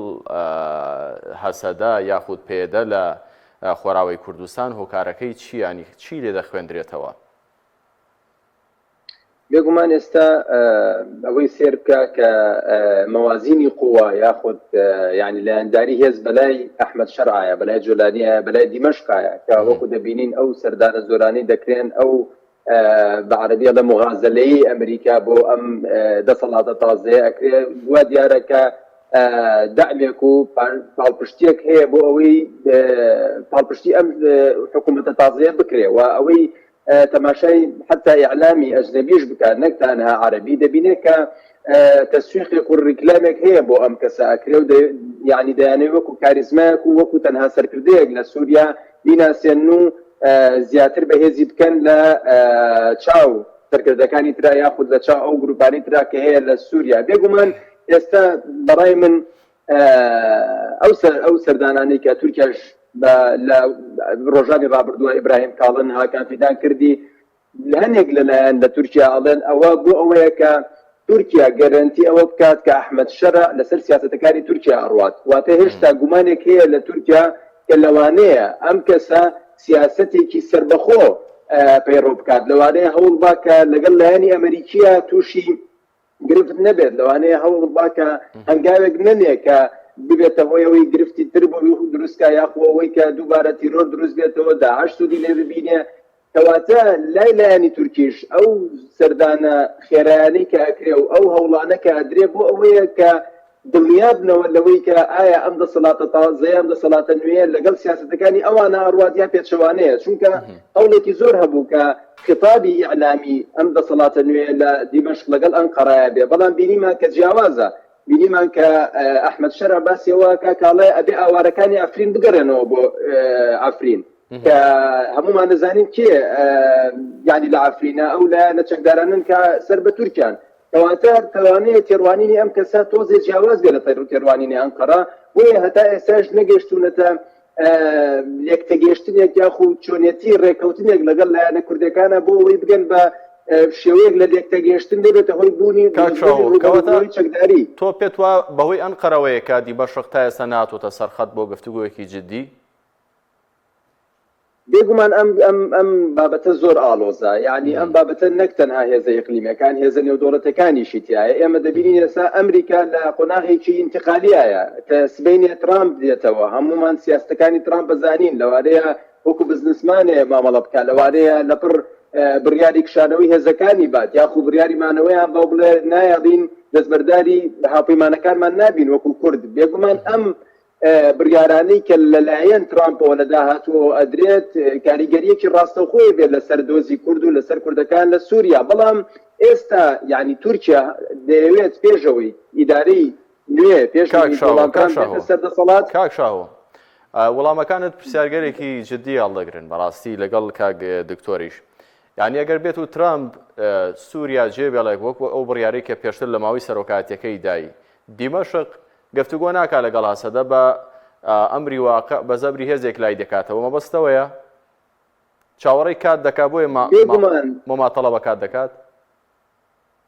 هەسەدە یاخود پەیەدە لە خۆراوای کوردستان هۆکارەکەی چییە؟ یانی چی لێ دەخوێندرێتەوە؟ بێگومان ئێستا ئەوەی سێر بکە کە مەوازینی قووە یاخود یعنی لایەنداری هێز بەلای ئەحمەد شەرعایە بەلای جۆلانیە بەلای دیمەشقایە کە وەکو دەبینین ئەو سەردانە زۆرانەی دەکرێن ئەو بە عەرەبی ئەڵێ مغازلەی ئەمریکا بۆ ئەم دەسەڵاتە تازەیە ئەکرێ وا دیارە کە دەعمێک و پاڵپشتیەک هەیە بۆ ئەوەی پاڵپشتی ئەم حکوومەتە تازەیە بکرێ و ئەوەی تەماشای حەتا ئیعلامی ئەجنەبیش بکات نەک تەنها عەرەبی دەبینێت کە تەسویقێک و ڕیکلامێک هەیە بۆ ئەم کەسە ئەکرێ و یعنی دەیانەوێت وەکو کاریزمایەک و وەکو تەنها سەرکردەیەک لە سووریا بیناسێن و زیاتر بەهێزی بکەن لە چاو سەرکردەکانی ترا یاخود لە چاو ئەو گروپانی ترا کە هەیە لە سووریا بێگومان ئێستا بەڕای من ئەو سەر ئەو سەردانانەی کە تورکیاش بە لە ڕۆژانی ڕابردووە ئیبراهیم کاڵن هاکان فیدان کردی لە هەنێک لەلایەن لە تورکیا ئەڵێن ئەوە بۆ ئەوەیە کە تورکیا گەرەنتی ئەوە بکات کە ئەحمەد شەرع لەسەر سیاسەتەکانی تورکیا ئەڕوات واتە هێشتا گومانێک هەیە لە تورکیا کە لەوانەیە ئەم کەسە سیاسەتێکی سەربەخۆ پەیڕەو بکات لەوانەیە هەوڵ با کە لەگەڵ لایەنی ئەمریکیە تووشی. گرفت نەبێت، لەوانەیە هەوڵ با کە هەنگاوێک نەنێ کە ببێتە هۆی ئەوەی گرفتی تر بۆ دروست کا یاخۆ ئەوەی کە دووبارە تیرۆر دروست بێتەوە داعش سوودی لێ ببینێ. کەواتە لای لایەنی تورکیش ئەو سەردانە خێرایانەی کە ئەکرێ و ئەو هەوڵانە کە ئەدرێ بۆ ئەوەیە کە دڵنیابنەوە لەوەی کە ئایا ئەم دەسەڵاتە تازەیە، ئەم دەسەڵاتە نوێیە لەگەڵ سیاسەتەکانی ئەوانە ئەڕوات یا پێچەوانەیە، چونکە هەوڵێکی زۆر هەبوو کە خیتابی ئیعلامی ئەم دەسەڵاتە نوێیە لە دیمەشق لەگەڵ ئەنقەرەیا بێ، بەڵام بینیمان کە جیاوازە، بینیمان کە ئەحمەد شەرع باسی ئەوە ئەکا کە ئەڵێ ئەبێ ئاوارەکانی عەفرین بگەڕێنەوە بۆ عەفرین، کە هەموومان دەزانین کێ یانی لە عەفرینە، ئەو لایەنە چەکدارانەن کە سەر بە تورکیان. کەواتە تەوانەیە تێڕوانینی ئەم کەسە تۆزێ جیاواز بێ لە تێڕوانینی ئەنقەرە، بۆیە هەتا ئێستاش نەگەیشتوونەتە لێکتێگەیشتنێک یاخود چۆنیەتی ڕێککەوتنێک لەگەڵ لایەنە کوردەکانە بۆ ئەوەی بگەن بە شێوەیەک لە لێکتێگەیشتن نەبێتە هۆی بوونی کاک شاهۆ، کەواتە ڕووبەڕووبوونەوەی چەکداری. تۆ پێت وا بەهۆی ئەنقەرەوەیە کە دیمەشق تا ئێستا نەهاتۆتە سەر خەت بۆ گفتوگۆیەکی جدی؟ بێگومان ئەم ئەم ئەم بابەتە زۆر ئاڵۆزە یعنی ئەم بابەتە نەک تەنها هێزە ئیقلیمیەکان هێزە نێودەوڵەتەکانیشی تایە ئێمە دەبینین ئێستا ئەمریکا لە قۆناغێکی ئینتقالیایە کە سبەینێ ترامپ دێتەوە هەمومان سیاستەکانی ترامپ بەزانین لەوانەیە وەکو بزنسمانێ مامەڵە بکات لەوانەیە لەپڕ بڕیاری کشانەوەی هێزەکانی بات یاخو بڕیاری مانەوەیان بە بڵێ نایەڵین دەستبەرداری هاوپەیمانەکانمان نابین وەکو کورد بێگومان ئەم بڕیارانەی کە لەلایەن ترامپەوە لە داهاتووەوە ئەدرێت کاریگەرییەکی ڕاستەوخۆی بێت لەسەر دۆزی کورد و لەسەر کوردەکان لە سووریا، بەڵام ئێستا یانی تورکیا دەیەوێت پێش ئەوەی ئیدارەی نوێ پێش کاک ئەوەی شاهۆ، دۆناڵد کاک ترامپ شاهۆ، بێتە سەر دەسەڵات، کاک شاهۆ وڵامەکانت پرسیارگەلێکی جدی هەڵدەگرن بەڕاستی لەگەڵ کاک دکتۆریش یانی ئەگەر بێت و ترامپ سووریا جێ بێڵێک وەک ئەو بڕیارەی کە پێشتر لە ماوەی سەرۆکایەتیەکەی دای دیمەشق گفتوگۆ ناکا لەگەڵ هەسەدە بە ئەمری واقع بە زەبری هێزێک لای دەکاتەوە مەبەستەوەیە چاوەڕێی کات دەکا بۆیە بێگومان مماتەڵە بە کات دەکات.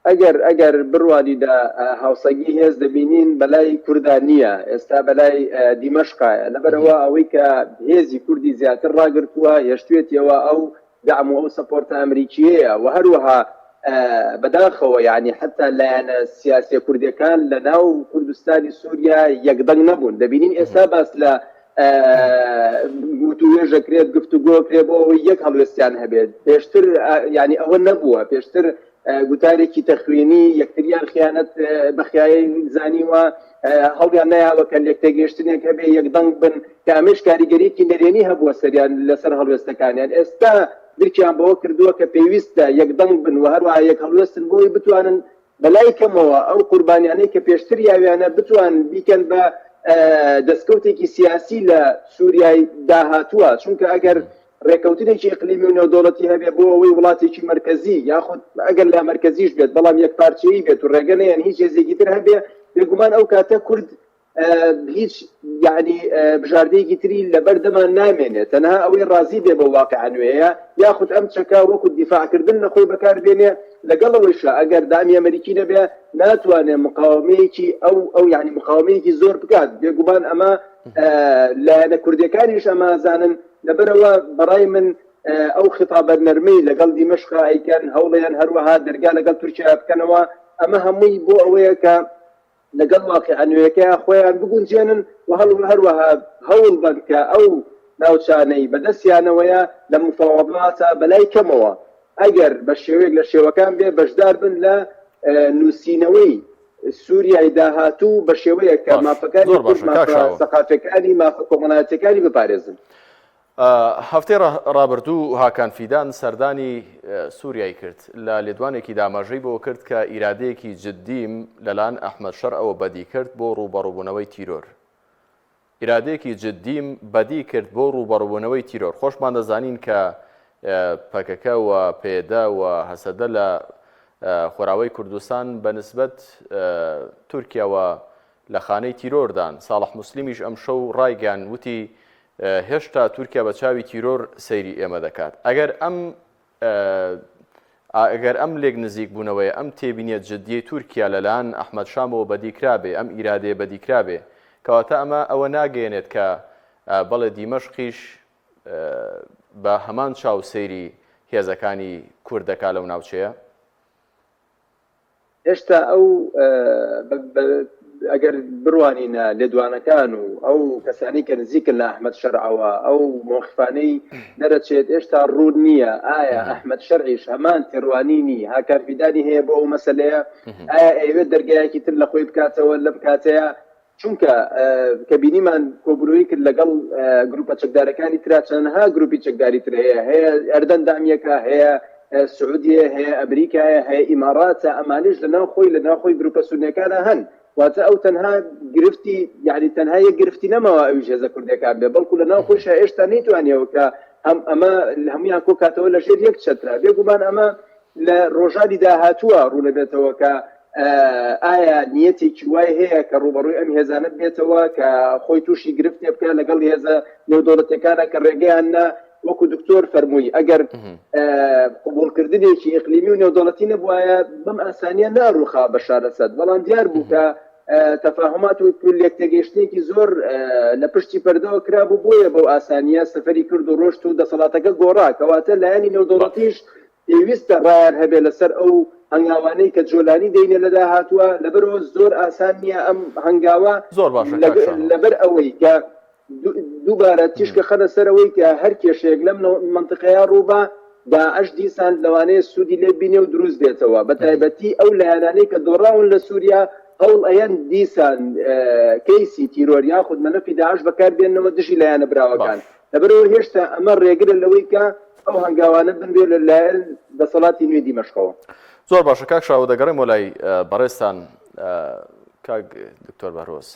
ئەگەر ئەگەر بڕوانی لە هاوسەنگی هێز دەبینین بەلای کوردا نییە ئێستا بەلای دیمەشقایە لەبەرئەوە ئەوەی کە هێزی کوردی زیاتر ڕاگرتووە هێشتوێتیەوە ئەو دەعم و ئەو سەپۆرتە ئەمریکییەیە و هەروەها بەداخەوە یانی حەتا لایەنە سیاسیە کوردیەکان لە ناو کوردستانی سووریا یەکدەنگ نەبوون دەبینین ئێستا باس لە وتووێژ دەکرێت گفتوگۆ کرێ بۆ ئەوەی یەک هەڵوێستیان هەبێت پێشتر یانی ئەوە نەبووە پێشتر گوتارێکی تەخوینی یەکتریان خیانەت بە خیایەی زانیوە هەوڵیان نەیاوە کە لێکتێگەیشتنێک هەبێ یەکدەنگ بن کە ئەمەش کاریگەریەکی نەرێنی هەبووە سەریان لەسەر هەڵوێستەکانیان ئێستا درکیان بەوە کردووە کە پێویستە یەکدەنگ بن و هەروەها یەک هەڵوێستن بۆی بتوانن بەلای کەمەوە ئەو قوربانیانەی کە پێشتر یاویانە بتوان بیکەن بە دەستکەوتێکی سیاسی لە سووریای داهاتووە چونکە ئەگەر ڕێکەوتنێکی ئیقلیمی و نێودەوڵەتی هەبێ بۆ ئەوەی وڵاتێکی مەرکەزی یاخود ئەگەر لامەرکەزیش بێت بەڵام یەکپارچەیی بێت و ڕێگە نەیەن هیچ هێزێکی تر هەبێ بێگومان ئەو کاتە کورد هیچ یعنی بژاردەیەکی تری لەبەر دەمان نامێنێت تەنها ئەوەی ڕازی بێ بە واقع نوێیە یاخود ئەم چەکە وەکو دیفاعکردن لە خۆی بەکاربێنێ لەگەڵ ئەوەیشا ئەگەر دامی ئەمریکی نەبێ ناتوانێ مقاومەیەکی ئەو ئەو یعنی مقاومەیەکی زۆر بکات بێگومان ئەمە لایەنە کوردیەکانیش ئەمە زانن لەبەرئەوە بەڕای من ئەو خیتابە نەرمەی لەگەڵ دیمەشقا ئەیکەن، هەوڵیان هەروەها دەرگا لەگەڵ تورکیا بکەنەوە، ئەمە هەمووی بۆ ئەوەیە کە لەگەڵ واقیعە نوێیەکەیا خۆیان بگونجێنن و هەروەها هەوڵ بەن کە ئەو ناوچانەی بەدەستیانەوەیە لە مفاوەزاتا بەلای کەمەوە ئەگەر بە شێوەیەک لە شێوەکان بێ بەشدار بن لە نووسینەوەی سووریای داهاتوو بە شێوەیەک کە باش مافەکانی زۆر کورد، باشە کاک مافە شاهۆ. سەقافیەکانی، مافە کۆمەڵایەتیەکانی بپارێزن. هەفتەی ڕابردوو هاکان فیدان سەردانی سووریای کرد، لە لێدوانێکیدا ئاماژەی بەوە کرد کە ئیرادەیەکی جددیم لەلایەن ئەحمەد شەرعەوە بەدی کرد بۆ ڕووبەڕووبوونەوەی تیرۆر. ئیرادەیەکی جددیم بەدی کرد بۆ ڕووبەڕووبوونەوەی تیرۆر. خۆشمان دەزانین کە پەکەکە و پەیەدە و هەسەدە لە خۆراوای کوردستان بە نسبەت تورکیاوە لە خانەی تیرۆردان. ساڵح موسلیمیش ئەمشەو ڕایگەیاند وتی هێشتا تورکیا بە چاوی تیرۆر سەیری ئێمە دەکات. ئەگەر ئەم ئەگەر ئەم لێک نزیک بوونەوەیە، ئەم تێبینیە جدیەی تورکیا لەلایەن ئەحمەد شامەوە بەدی کرابێ، ئەم ئیرادەیە بەدی کرابێ، کەواتە ئەمە ئەوە ناگەیەنێت کە بەڵێ دیمەشقیش بە هەمان چاو سەیری هێزەکانی کورد دەکا لەو ناوچەیە؟ هێشتا ئەو ئەگەر بڕوانینە لێدوانەکان و ئەو کەسانی کە نزیکن لە ئەحمەد شەرعەوە ئەو مۆخفانەی دەرەچێت هێشتا ڕوون نییە ئایا ئەحمەد شەرعیش هەمان تێڕوانینی هاکارفیدانی هەیە بۆ ئەو مەسلەیە ئایا ئەیەوێت دەرگایەکی تر لە خۆی بکاتەوە لەم کاتەیە چونکە کە بینیمان کۆبوونەوەی کرد لەگەڵ گروپە چەکدارەکانی ترا چەندها گروپی چەکداری تر هەیە هەیە ئەردەن دامیەکە هەیە سعودیە هەیە ئەمریکایە هەیە ئیماراتە ئەمانش لە ناو خۆی لە ناو خۆی گروپە سونیەکانە هەن واتە ئەو تەنها گرفتی یعنی تەنها یەک گرفتی نەماوە ئەویش هێزە کوردەکان بێ بەڵکو لە ناو خۆیشا هێشتا نەیتوانیەوە کە هەم ئەمە هەمویان کۆکاتەوە لە ژێر یەک چەترا بێگومان ئەمە لە ڕۆژانی داهاتووە ڕوونەبێتەوە کە ئایا نیەتێکی وای هەیە کە ڕووبەڕووی ئەم هێزانە بێتەوە کە خۆی تووشی گرفتێ بکە لەگەڵ هێزە نێودەوڵەتەکانە کە ڕێگەیان نا وەکو دکتۆر فەرمووی ئەگەر قبوڵکردنێکی ئیقلیمی و نێودەوڵەتی نەبوایە بەم ئاسانیە ناڕوخا بەشار ئەسەد بەڵام دیار بوو کە تەفاهمات و لێکتێگەیشتنێکی زۆر لە پشتی پەردەوە کرابوو بۆیە بەو ئاسانیە سەفەری کرد و ڕۆشت و دەسەڵاتەکە گۆڕا کەواتە لایەنی نێودەوڵەتیش پێویستە ڕایان هەبێ لەسەر ئەو هەنگاوانەی کە جۆلانی دەینێ لە داهاتووە، لەبەرئەوە زۆر ئاسان نییە ئەم هەنگاوە زۆر باشە کاک شاهۆ. لەبەر ئەوەی کە دووبارە تیشکە خەنە سەر ئەوەی کە هەر کێشەیەک لەم مەنتیقەیە ڕووبا داعش دیسان لەوانەیە سوودی لێ بینێ و دروست بێتەوە بە تایبەتی ئەو لایەنانەی کە دۆڕاون لە سووریا هەوڵ ئەیەن دیسان کەیسی تیرۆر یاخود مەلەفی داعش بەکار بێننەوە دژی لایەنە براوەکان. باش. لەبەرئەوە هێشتا ئەمە ڕێگرە لەوەی کە ئەو هەنگاوانە بنرێت لە لایەن دەسەڵاتی نوێی دیمەشقەوە. زۆر باشە کاک شاهۆ دەگەڕێمەوە لای بەڕێزتان کاک دکتۆر بەهرۆز.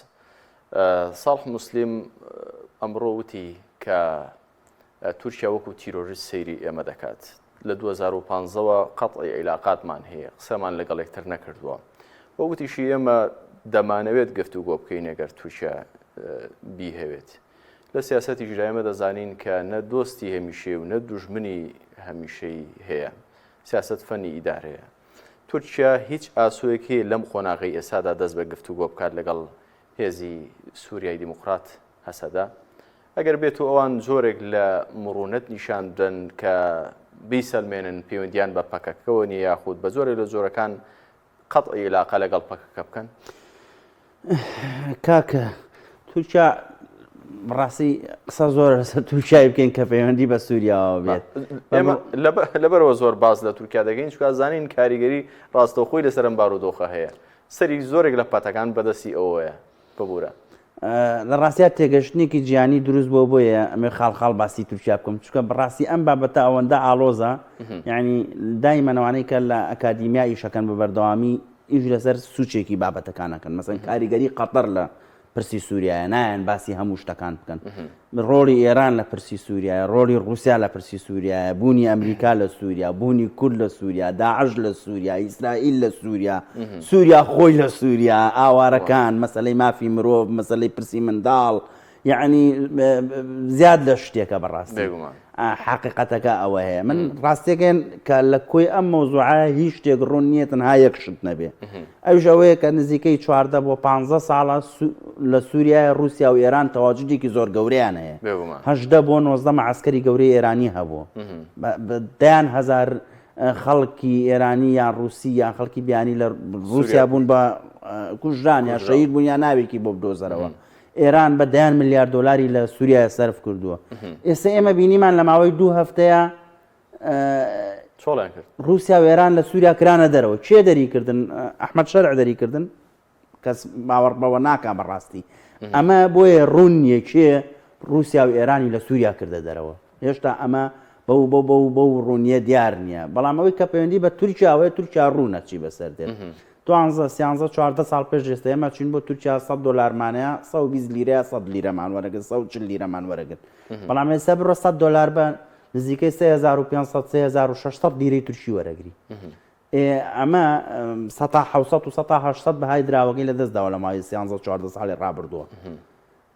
ساڵح موسلیم ئەمڕۆ وتی کە تورکیا وەکو تیرۆریست سەیری ئێمە دەکات. لە 2015 وە قەتعی عیلاقاتمان هەیە، قسەمان لەگەڵ یەکتر نەکردووە. و وتیشی ئێمە دەمانەوێت گفتوگۆ بکەین ئەگەر تورکیا بیهەوێت. لە سیاسەتیشدا ئێمە دەزانین کە نە دۆستی هەمیشەی و نە دوژمنی هەمیشەی هەیە. سیاسەت فەنی ئیدارەیە. تورکیا هیچ ئاسۆیەک هەیە لەم قۆناغەی ئێستادا دەست بە گفتوگۆ بکات لەگەڵ هێزی سوریای دیموکرات، هەسەدە؟ ئەگەر بێتو ئەوان جۆرێک لە مڕونەت نیشان بدەن کە بیسەلمێنن پەیوەندیان بە پەکەکەوە نییە یاخود بە جۆرێک لە جۆرەکان قەتعی ئیلاقە لەگەڵ پەکەکە بکەن؟ کاکە تورکیا بەڕاستی قسە زۆر لەسەر تورکیای بکەین کە پەیوەندی بە سووریاوە بێت ئێمە لەبەرەوە زۆر باز لە تورکیا دەکەین چکا زانین کاریگەری ڕاستەوخۆی لەسەر ئەم بارودۆخە هەیە سەری زۆرێک لە پەتەکان بەدەستی ئەوەیە ببورە. لە ڕاستیا تێگەشتنێکی جیهانی دروست بۆ بۆیە ئەمێ خاڵ خاڵ باسی تورکیا بکەم چونکە بەڕاستی ئەم بابەتە ئەوەندە ئاڵۆزە یعنی دایمەنەوانەی کە لە ئەکادیمیا ئیشەکەن بە بەردەوامی ئیش لەسەر سوچێکی بابەتەکانەکەن مەسەن کاریگەری قەتەر لە پرسی سووریایە نایەن باسی هەموو شتەکان بکەن ڕۆڵی ئێران لە پرسی سووریایە، ڕۆڵی ڕووسیا لە پرسی سووریایە، بوونی ئەمریکا لە سووریا، بوونی کورد لە سووریا، داعش لە سووریا، ئیسرائیل لە سووریا، سووریا خۆی لە سووریا، ئاوارەکان، مەسەلەی مافی مرۆڤ، مەسەلەی پرسی منداڵ، یەعنی زیاد لە شتێکە بەڕاستی. حەقیقەتەکە ئەوە هەیە. من ڕاستیەکەی کە لە کۆی ئەم مەوزوعە هیچ شتێک ڕوون نییە تەنها یەک شت نەبێ. ئەویش ئەوەیە کە نزیکەی 14 بۆ 15 ساڵە لە سووریای ڕووسیا و ئێران تەواجدێکی زۆر گەورەیان هەیە. هەژدە بۆ 19 مەعەسکەری گەورەی ئێرانی هەبوو. دەیان هەزار خەڵکی ئێرانی یان ڕووسی یان خەڵکی بیانی لە ڕووسیا بوون بە کوژران یا شەهید بوون یا ناوێکی بۆ بدۆزەرەوە. ئێران بە دەیان ملیار دۆلاری لە سووریای سەرف کردووە. ئێستا ئێمە بینیمان لە ماوەی دوو هەفتەیە چۆڵیان کرد. ڕووسیا و ئێران لە سووریا کرانە دەرەوە. کێ دەری کردن؟ ئەحمەد شەرع دەری کردن؟ کەس باوەڕ بەوە ناکا بەڕاستی. ئەمە بۆیە ڕوون نییە کێ ڕووسیا و ئێرانی لە سووریا کردە دەرەوە. هێشتا ئەمە بەو بەو بەو بەو ڕوونییە دیار نییە. بەڵام ئەوەی کە پەیوەندی بە تورکیاوەیە، تورکیا ڕوونە چی بەسەر دێت. دوانزە، سیانزە، 14 ساڵ پێش ئێستا ئێمە چوین بۆ تورکیا 100 دۆلارمانەیە، 120 لیرەیە 100 لیرەمان وەرەگرت، 140 لیرەمان وەرەگرت. بەڵام ئێستا بڕۆ 100 دۆلار بە نزیکەی 3500 3600 لیرەی تورکی وەرەگری. ئێ ئەمە سەتا 700 و سەتا 800 بەهای دراوەکەی لەدەست داوە لە ماوەی 13 14 ساڵی ڕابردووە.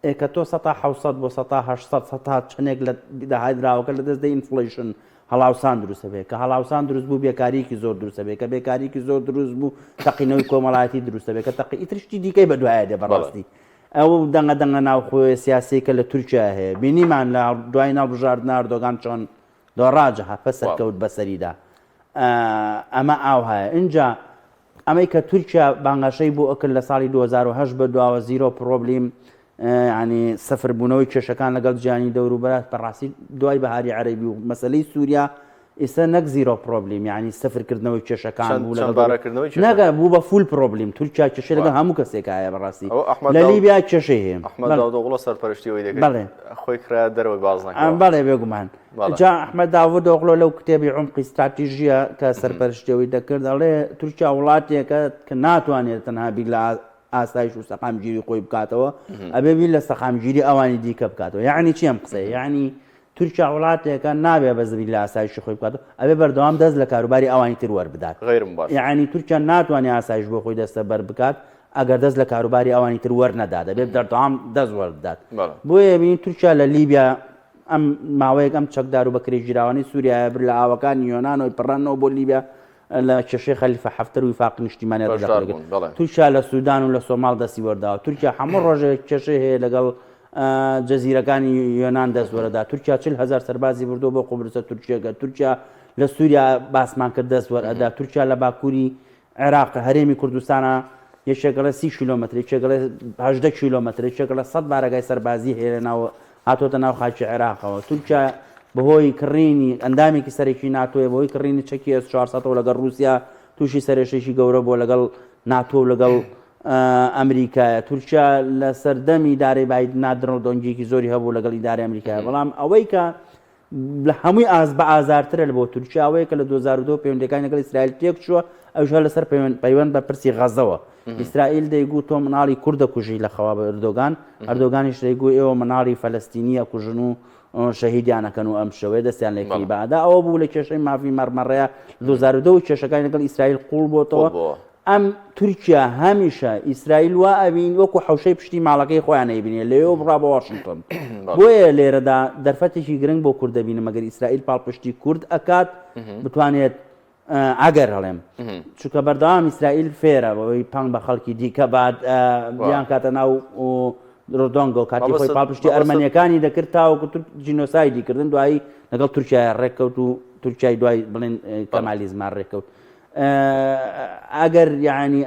ئێ کە تۆ سەتا 700 بۆ سەتا 800 سەتا چەندێک لە داهای دراوەکە لەدەست دەی inflation هەڵاوسان دروست ئەبێ کە هەڵاوسان دروست بوو بێکاریەکی زۆر دروست ئەبێ کە بێکاریەکی زۆر دروست بوو تەقینەوەی کۆمەڵایەتی دروست ئەبێ کە تەقی ئیتر شتی دیکەی بەدوایە دێ بەڕاستی ئەو دەنگە دەنگە ناوخۆیە سیاسیەی کە لە تورکیا هەیە بینیمان لە دوای هەڵبژاردنە ئەردۆگان چۆن دۆڕا جەهەپە سەرکەوت بەسەریدا ئەمە ئاوهایە ئینجا. ئەمەی کە تورکیا بانگەشەی بۆ ئەکرد لە ساڵی 2008 بە دواوە zero problem یانی سفر بوونەوەی کێشەکان لەگەڵ جیهانی دەوروبەرات بەڕاستی دوای بەهاری عەرەبی و مەسەلەی سووریا ئیستا نەک zero problem یانی سفر کردنەوەی کێشەکان چەند بوو چەند لەگەڵ بارەکردنەوەی کێشە نەگە بوو بە full problem تورکیا کێشەی لەگەڵ وا. هەموو کەسێک هەیە بەڕاستی ئەوە ئەحمەد لە داود لیبیا کێشەی هەیە ئەحمەد بەڵێ داودئۆغڵۆ سەرپەرشتی ئەوەی دەکرد بەڵێ خۆی خرایە دەرەوەی بازنەکەوە بەڵێ بێگومان بەڵێ جا ئەحمەد داودئۆغڵۆ لەو کتێبی عمقی ستراتیژیە کە سەرپەرشتی ئەوەی دەکرد ئەڵێ تورکیا وڵاتێکە کە ناتوانێت تەنها بیر لە ئاسایش و سەقامگیری خۆی بکاتەوە ئەبێ بیر لە سەقامگیری ئەوانی دیکە بکاتەوە یعنی چی ئەم قسەیە یعنی تورکیا وڵاتێکە نابێ بەس بیر لە ئاسایشی خۆی بکاتەوە ئەبێ بەردەوام دەست لە کاروباری ئەوانی تر وەربدات غیر مباشر یعنی تورکیا ناتوانێ ئاسایش بۆ خۆی دەستە بەر بکات ئەگەر دەست لە کاروباری ئەوانی تر وەرنەدات دەبێت بەردەوام دەست وەربدات بەڵێ. بۆیە بینی تورکیا لە لیبیا ئەم ماوەیەک ئەم چەکدار و بەکرێگیراوانەی سووریایە بر لە ئاوەکانی یۆنانەوەی پەڕاندنەوە بۆ لیبیا لە کێشەی خەلیفە حەفتەر و ویفاقی نیشتیمانیان بەشدار تەدەخولی بوون کرد. بەڵێ. تورکیا لە سودان و لە سۆماڵ دەستی وەرداوە. تورکیا هەموو ڕۆژێک کێشەی هەیە لەگەڵ جەزیرەکانی یۆنان دەست وەرەدا. تورکیا 40 هەزار سەربازی بردووە بۆ قوبرسە تورکیەکە. تورکیا لە سووریا باسمان کرد دەست وەرئەدا. تورکیا لە باکووری عێراق هەرێمی کوردستانە یەکێک ئەڵێ 30 کیلۆمەتر یەکێک ئەڵێ 18 کیلۆمەتر یەکێک ئەڵێ 100 بارەگای سەربازی هەیە لە ناو هاتۆتە ناو خاکی عێراقەوە. تورکیا بەهۆی کڕینی ئەندامێکی سەرەکی ناتۆیە، بەهۆی کڕینی چەکی ئێس 400 ەوە لەگەڵ ڕووسیا تووشی سەرێشەیەکی گەورە بووە لەگەڵ ناتۆ و لەگەڵ ئەمریکایە. تورکیا لە سەردەمی ئیدارەی بایدنا دڕدۆنگییەکی زۆری هەبوو لەگەڵ ئیدارەی ئەمریکایە، بەڵام ئەوەی کە لە هەمووی ئاز بە ئازارترە بۆ تورکیا ئەوەیە کە لە 2002 پەیوەندیەکانی لەگەڵ ئیسرائیل تێک چووە، ئەویش هەر لەسەر پەیوەند بە پرسی غەزەوە. ئیسرائیل دەیگوت تۆ مناڵی کورد دەکوژی لە خەوا بە ئەردۆگان، ئەردۆگانیش دەیگوت ئێوە مناڵی فەلەستینی ئەکوژن و شەهیدیان ئەکەن و ئەم شێوەیە دەستیان لێ کردی بە ئەدا. ئەوە بوو لە کێشەی مافی مەڕمەڕەیە لە 2002 و کێشەکانی لەگەڵ ئیسرائیل قووڵ بۆتەوە. ئەم تورکیا هەمیشە ئیسرائیل وا ئەبین وەکو حەوشەی پشتی ماڵەکەی خۆیان ئەیبینێ لەوێوە بڕا بۆ واشنتۆن. بۆیە لێرەدا دەرفەتێکی گرنگ بۆ کورد دەبینم ئەگەر ئیسرائیل پاڵپشتی کورد ئەکات بتوانێت ئەگەر هەڵێم چونکە بەردەوام ئیسرائیل فێرە بەوەی پەنگ بە خەڵکی دیکە بات بیان کاتە ناو ڕۆدۆنگۆ کاتی خۆی پاڵپشتی ئەرمەنیەکانی دەکرد تاوەکو تورک جینۆسایدی کردن دوایی لەگەڵ تورکیا ڕێککەوت و تورکیای دوای بڵێن کەمالیزمان ڕێککەوت ئەگەر یعنی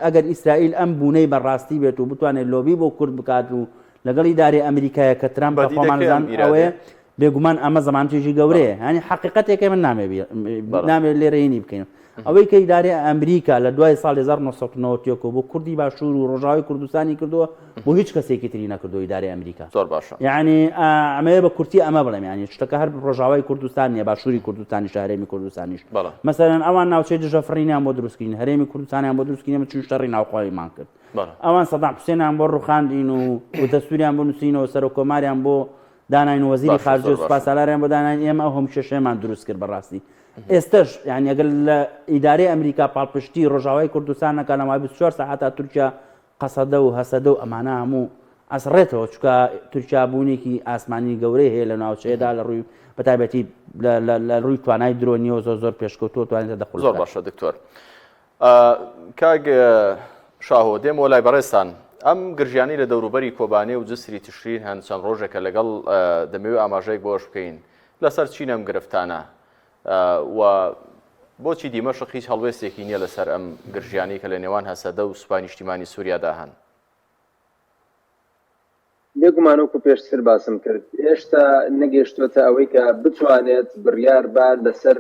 ئەگەر ئیسرائیل ئەم بوونەی بەڕاستی بێت و بتوانێت لۆبی بۆ کورد بکات و لەگەڵ ئیدارەی ئەمریکایە کە ترامپ بە خۆمانزان ئەوەیە بێگومان ئەمە زەمانەتێکی گەورەیە یانی حەقیقەتێکە من نامێ نامێ لێرە هینی بکەین ئەوەی کە ئیدارەی ئەمریکا لە دوای ساڵی 1990 بۆ کوردی باشوور و ڕۆژاوای کوردستانی کردووە بۆ هیچ کەسێکی تری نەکردو ئیدارەی ئەمریکا زۆر باشە یعنی ئەمەیە بە کورتی ئەمە بڵێم یعنی شتەکە هەر ڕۆژاوای کوردستان نییە باشووری کوردستانیش هەرێمی کوردستانیش مەسەلەن ئەوان ناوچەی دژە فڕینیان بۆ دروستکردین هەرێمی کوردستانیان بۆ دروستکردین ئێمە چوون شەڕی ناوخۆیمان کرد ئەوان سەدام حوسێنیان بۆ ڕوخاندین و دەستوریان بۆ نووسینەوە سەرۆک کۆماریان بۆ داناین و وەزیری خارجە و سوپاسالاریان بۆ داناین ئێمە ئەو هەموو کێشەیەمان دروست کرد بەڕاستی ئێستش یعنی ئەگەر لە ئیدارەی ئەمریکا پاڵپشتی ڕۆژاوای کوردستان نەکا لە ماوەی 24 سەعاتا تورکیا قەسەدە و هەسەدە و ئەمانە هەموو ئەسڕێتەوە چونکە تورکیا بوونێکی ئاسمانی گەورەی هەیە لە ناوچەیەدا لە ڕووی بەتایبەتی لە ڕووی توانای درۆنیەوە زۆر زۆر پێشکەوتووە توانێت تەدەخول زۆر بکات. باشە دکتۆر کاک شاهۆ دێمەوە لای بەڕێزتان ئەم گرژیانەی لە دەوروبەری کۆبانێ و جسری تشرین هەن چەند ڕۆژێکە لەگەڵ دەمەوێت ئاماژەیەک بۆش بکەین لەسەر چین ئەم گرفتانە و بۆچی دیمەشق هیچ هەڵوێستێکی نییە لەسەر ئەم گرژیانەی کە لە نێوان هەسەدە و سوپای نیشتیمانی سووریادا هەن؟ بێگومان وەکو پێشتر باسم کرد هێشتا نەگەیشتووەتە ئەوەی کە بتوانێت بڕیار با لەسەر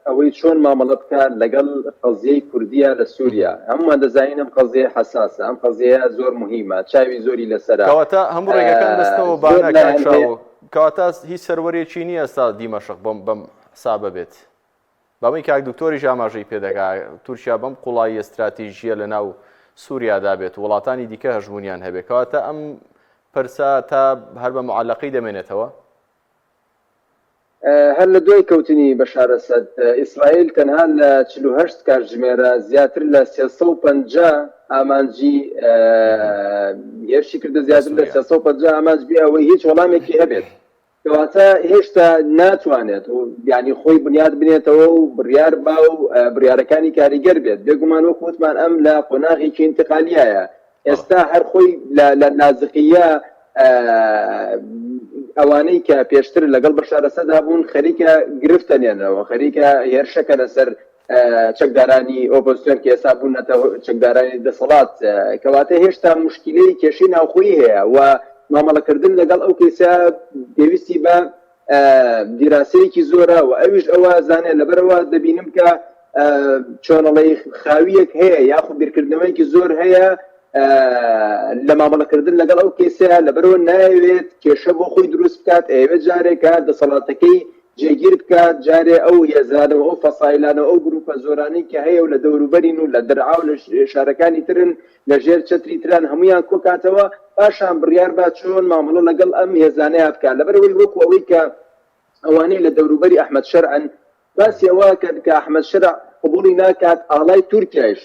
ئەوەی چۆن مامەڵە بکات لەگەڵ قەزیەی کوردیە لە سووریا. هەموومان دەزانین ئەم قەزیەیە حەساسە، ئەم قەزیەیە زۆر موهیمە، چاوی زۆری لەسەرە. کەواتە هەموو ڕێگەکان دەستنەوە زۆر بانە کاک لایەن هەیە. شاهۆ، کەواتە هیچ سەروەریەکی نییە ئێستا دیمەشق بەم بەم حسابە بێت. بەمەی کاک دکتۆریش ئاماژەی پێدەکا تورکیا بەم قوڵاییە ستراتیژییە لە ناو سووریادا بێت و وڵاتانی دیکە هەژموونیان هەبێت کەواتە ئەم پرسە تا هەر بە معەلەقی دەمێنێتەوە؟ هەر لە دوای کەوتنی بەشار ئەسەد، ئیسرائیل تەنها لە 48 کاتژمێرە زیاتر لە 350 ئامانجی هێرشی کردە زیاتر لە 350 ئامانج بێ ئەوەی هیچ وەڵامێکی هەبێت. کەواتە هێشتا ناتوانێت یانی خۆی بنیات بنێتەوە و بڕیار با و بڕیارەکانی کاریگەر بێت. بێگومان وەکو وتمان ئەم لە قۆناغێکی ئینتقالیایە. ئێستا هەر خۆی لە لازقیە ئەوانەی کە پێشتر لەگەڵ بەشار ئەسەدا بوون خەریکە گرفتە نێنەوە، خەریکە هێرشەکەنە سەر. چەکدارانی ئۆپۆزسیۆن کە ئێستا بوونەتە چەکدارانی دەسەڵات، کەواتە هێشتا موشکیلەی کێشەی ناوخۆیی هەیە و مامەڵەکردن لەگەڵ ئەو کەیسە پێویستی بە دیراسەیەکی زۆرە و ئەویش ئەوە زانێ. لەبەرئەوە دەبینم کە چۆنەڵی خاویەک هەیە یاخود بیرکردنەوەیەکی زۆر هەیە لە مامەڵەکردن لەگەڵ ئەو کەیسەیە، لەبەرئەوە نایەوێت کێشە بۆ خۆی دروست بکات، ئەیەوێت جارێکە دەسەڵاتەکەی جێگیر بکات، جارێ ئەو هێزانە و ئەو فەسایلانە و ئەو گروپە زۆرانەی کە هەیە و لە دەوروبەرین و لە دەرعا و لە شارەکانی ترن لە ژێر چەتری تران هەموویان کۆکاتەوە، پاشان بڕیار با چۆن مامەڵە لەگەڵ ئەم هێزانەیا بکات، لەبەرئەوەی وەکو ئەوەی کە ئەوانەی لە دەوروبەری ئەحمەد شەرعن باسی ئەوە ئەکەن کە ئەحمەد شەرع قبوڵی ناکات ئاڵای تورکیایش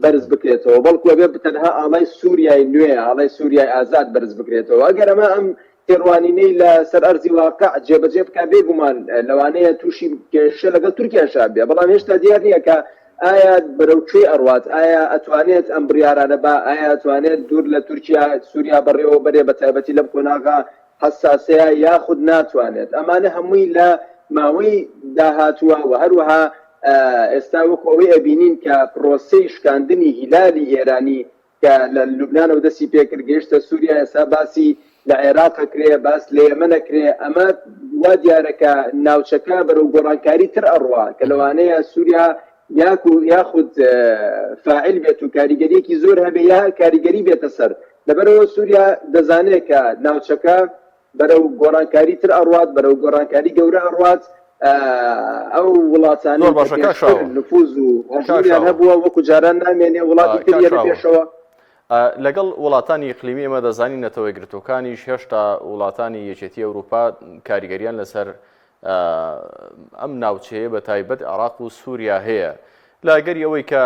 بەرز بکرێتەوە، بەڵکو ئەبێ تەنها ئاڵای سوریای نوێ، ئاڵای سوریای ئازاد بەرز بکرێتەوە. ئەگەر ئەمە ئەم تێڕوانینەی لە سەر ئەرزی واقع جێبەجێ بکا، بێگومان لەوانەیە تووشی کێشە لەگەڵ تورکیاشا بێ، بەڵام هێشتا دیار نییە کە ئایا بەرەو کوێ ئەڕوات، ئایا ئەتوانێت ئەم بڕیارانە با، ئایا ئەتوانێت دوور لە تورکیا سوریا بەڕێوە بەرێ بە تایبەتی لەم قۆناغە حەساسەیە یاخود ناتوانێت. ئەمانە هەمووی لە ماوەی داهاتووە و هەروەها ئێستا وەکو ئەوەی ئەبینین کە پرۆسەی شکاندنی هیلالی ئێرانی کە لە لوبنانەوە دەستی پێکرد گەیشتە سووریا، ئێستا باسی لە عێراق ئەکرێ، باس لە یەمەن ئەکرێ، ئەمە وا دیارە کە ناوچەکە بەرەو گۆڕانکاری تر ئەڕوا کە لەوانەیە سووریا یاکو یاخود فاعل بێت و کاریگەریەکی زۆر هەبێ یا کاریگەری بێتە سەر. لەبەرئەوە سووریا دەزانێت کە ناوچەکە بەرەو گۆڕانکاری تر ئەڕوات، بەرەو گۆڕانکاری گەورە ئەڕوات، ئەو وڵاتانەی زۆر کە باشە کاک پێشتر شاهۆ. نفوز و کاک هەژموونیان شاهۆ. هەبووە وەکو جاران نامێنێ، وڵاتی کاک تر یەنە شاهۆ. پێشەوە. لەگەڵ وڵاتانی ئیقلیمی ئێمە دەزانین نەتەوە یەکگرتووەکانیش هێشتا وڵاتانی یەکێتی ئەوروپا کاریگەریان لەسەر ئەم ناوچەیە بە تایبەت عێراق و سووریا هەیە. لە ئەگەری ئەوەی کە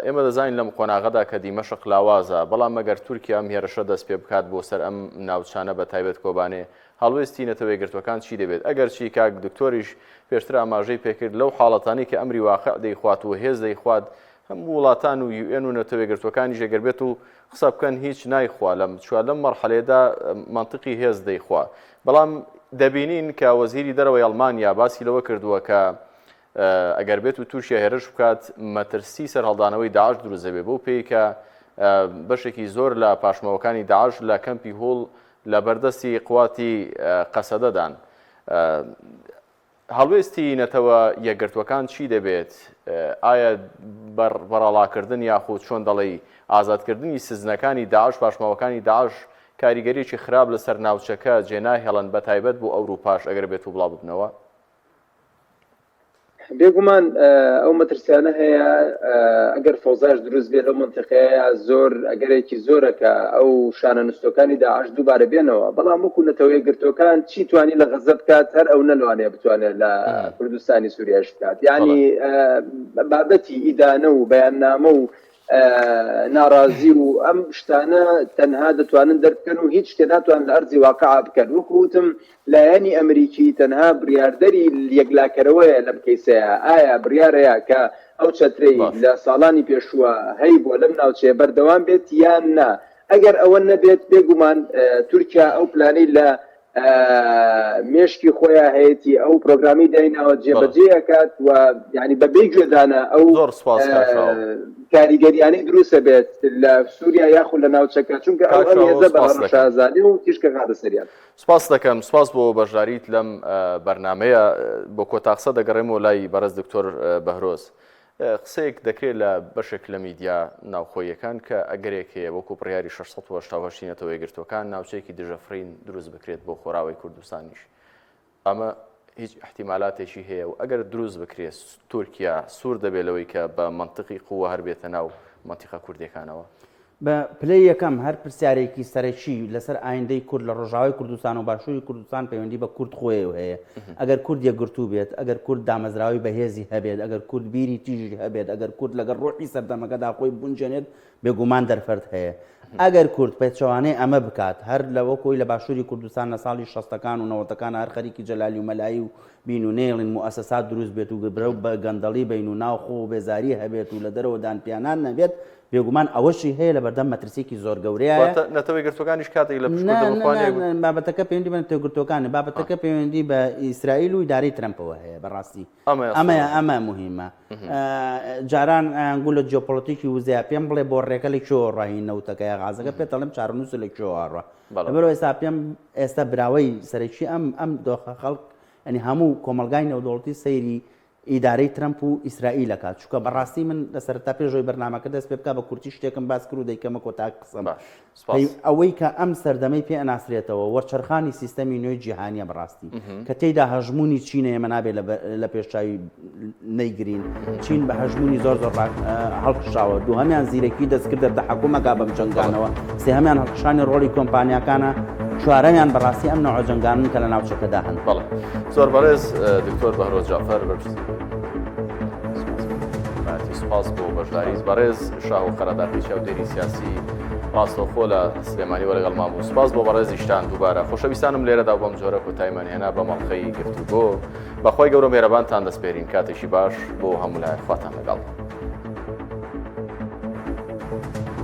ئێمە دەزانین لەم قۆناغەدا کە دیمەشق لاوازە، بەڵام مەگەر تورکیا ئەم هێرشە دەست پێ بکات بۆ سەر ئەم ناوچانە بە تایبەت کۆبانێ، هەڵوێستی نەتەوە یەکگرتووەکان چی دەبێت؟ ئەگەرچی کاک دکتۆریش پێشتر ئاماژەی پێکرد لەو حاڵەتانەی کە ئەمری واقع دەیخوات و هێز دەیخوات هەموو وڵاتان و یوئێن و نەتەوە یەکگرتووەکانیش ئەگەر بێت و قسە بکەن هیچ نایخوا لەم چوار لەم مەرحەلەیەدا مەنتقی هێز دەیخوا. بەڵام دەبینین کە وەزیری دەرەوەی ئەڵمانیا باسی لەوە کردووە کە ئەگەر بێت و تورکیا هێرش بکات مەترسی سەرهەڵدانەوەی داعش دروست دەبێت بەو پێی کە بەشێکی زۆر لە پاشماوەکانی داعش لە کەمپی هۆڵ لە بەردەستی قواتی قەسەدەدان. هەڵوێستی نەتەوە یەکگرتووەکان چی دەبێت؟ ئایا بەڕەڵاکردن یاخود چۆن دەڵێی ئازادکردنی سزنەکانی داعش، پاشماوەکانی داعش کاریگەریی خراپ لەسەر ناوچەکە جێناهێڵن بەتایبەت بۆ ئەوروپاش ئەگەر بێت و بڵاو ببنەوە؟ بێگومان ئەو مەترسیانە هەیە ئەگەر فەوزاش دروست بێت لەو منتیقەیە زۆر ئەگەرێکی زۆرە کە ئەو شانە نوستۆکانی داعش دووبارە بێنەوە بەڵام وەکو نەتەوە یەکگرتووەکان چی توانی لە غەزە بکات هەر ئەو نەلوانەیە بتوانێت لە کوردستانی سووریاش بکات یعنی بابەتی ئیدانە و بەیاننامە و ناڕازی و ئەم شتانە تەنها دەتوانن دەربکەن و هیچ شتێ ناتوان لە ئەرزی واقع بکەن وەکو وتم لایەنی ئەمریکی تەنها بڕیاردەری یەکلاکەرەوەیە لەم کەیسەیە ئایا بڕیارەیە کە ئەو چەترەی لە ساڵانی پێشووە هەیبووە لەم ناوچەیە بەردەوام بێت یان نا ئەگەر ئەوە نەبێت بێگومان تورکیا ئەو پلانەی لە مێشکی خۆیان هەیەی ئەو پرۆگرامی دایناوە جێبەجێ ئەکات و یعنی بە بێ گوێدانە ئەو زۆر سپاس کاریگەریانەی دروستە بێت لە سووریا یاخود لە ناوچەکە چونکە ئەو ئەم هێزە بە شازانێ و تیشکە خاتە سەریان. سپاس دەکەم سپاس بۆ بەشداریت لەم بەرنمەیە بۆ کۆتا قسە دەگەڕێمەوە لای بەڕێز دکتۆر بەهرۆز قسەیەک دەکرێت لە بەشێک لە میدیا ناوخۆییەکان کە ئەگەرێک هەیە وەکو بڕیاری 688 ی نەتەوە یەکگرتووەکان ناوچەیەکی دژەفڕین دروست بکرێت بۆ خۆراوای کوردستانیش. ئەمە هیچ ئیحتیمالاتێکی هەیە و ئەگەر دروست بکرێت تورکیا سوور دەبێت لەوەی کە بە مەنتقی قووە هەر بێتە ناو مەنتیقە کوردیەکانەوە؟ بە پلەی یەکەم هەر پرسیارێکی سەرەکی لەسەر ئایندەی کورد لە ڕۆژاوای کوردستان و باشووری کوردستان پەیوەندی بە کورد خۆیەوە هەیە. ئەگەر کورد یەکگرتوو بێت، ئەگەر کورد دامەزراوەی بەهێزی هەبێت، ئەگەر کورد بیری تیژی هەبێت، ئەگەر کورد لەگەڵ ڕۆحی سەردەمەکەدا خۆی بگونجێنێت، بێگومان دەرفەت هەیە. ئەگەر کورد پێچەوانەی ئەمە بکات، هەر لە وەکۆی لە باشووری کوردستان لە ساڵی شەستەکان و نەوەتەکان هەر خەریکی جەلالی و مەلایی و بین و نەیەڵین موئەسەسات دروست بێت و برەو بە گەندەڵی بەین و ناوخۆ و بێزاری هەبێت و لە دەرەوە دانپیانان نەبێت، بێگومان ئەوەشی هەیە لە بەردەم مەترسیەکی زۆر گەورەیە. واتە نەتەوە یەکگرتووەکانیش کاتێک لە پشت کوردە بخوانێ گوت. بابەتەکە پەیوەندی بە نەتەوە یەکگرتووەکانە، بابەتەکە پەیوەندی بە ئیسرائیل و ئیدارەی ترەمپەوە هەیە بەڕاستی. ئەمەیە ئەمە موهیمە. جاران ئەیانگوت لە جیۆپۆلەتیکی وزەیە پێم بڵێ بۆڕیەکە لە کوێوە ڕا هی نەوتەکە یا غازەکە پێت ئەڵێم چارەنووس لە کوێوە ڕا. لەبەرئەوە ئێستا پێم ئێستا براوەی سەرەکی ئەم ئەم دۆخە خەڵک یانی هەموو کۆمەڵگای نێودەوڵەتی سەیری ئیدارەی ترەمپ و ئیسرائیل ئەکات چونکە بەڕاستی من لە سەرەتا پێش ئەوەی بەرنامەکە دەست پێ بکا بە کورتی شتێکم باس کرد و دەیکەمە کۆتا قسەم باش سپاس. ئەوەی کە ئەم سەردەمەی پێ ئەناسرێتەوە وەرچەرخانی سیستەمی نوێی جیهانیە بەڕاستی کە تێیدا هەژموونی چینە ئێمە نابێت لە پێش چاوی نەیگرین چین بە هەژموونی زۆر زۆر هەڵکشاوە دووهەمیان زیرەکی دەستکردە تەحەکوم ئەکا بەم جەنگانەوە سێهەمیان هەڵکشانی ڕۆڵی کۆمپانیاکانە چوارەمیان بەڕاستی ئەم نەوعە جەنگانن کە لە ناوچەکەدا هەن. بەڵێ زۆر بەڕێز دکتۆر بەهرۆز جەعفەر بەرپرسی سپاس بۆ بەشداریت بەڕێز شاهۆ قەرەداخی چاودێری سیاسی ڕاستەوخۆ لە سلێمانی وەرەگەڵمان بوو سپاس بۆ بەڕێزیشتان دووبارە خۆشەویستانم لێرەدا بەم جۆرە کۆتایمان هێنا بە مەڵقەی گفتوگۆ بەخوای گەورە مێرەبانتان دەسپێرین کاتێکی باش بۆ هەموو لایەک خواتان لەگەڵ.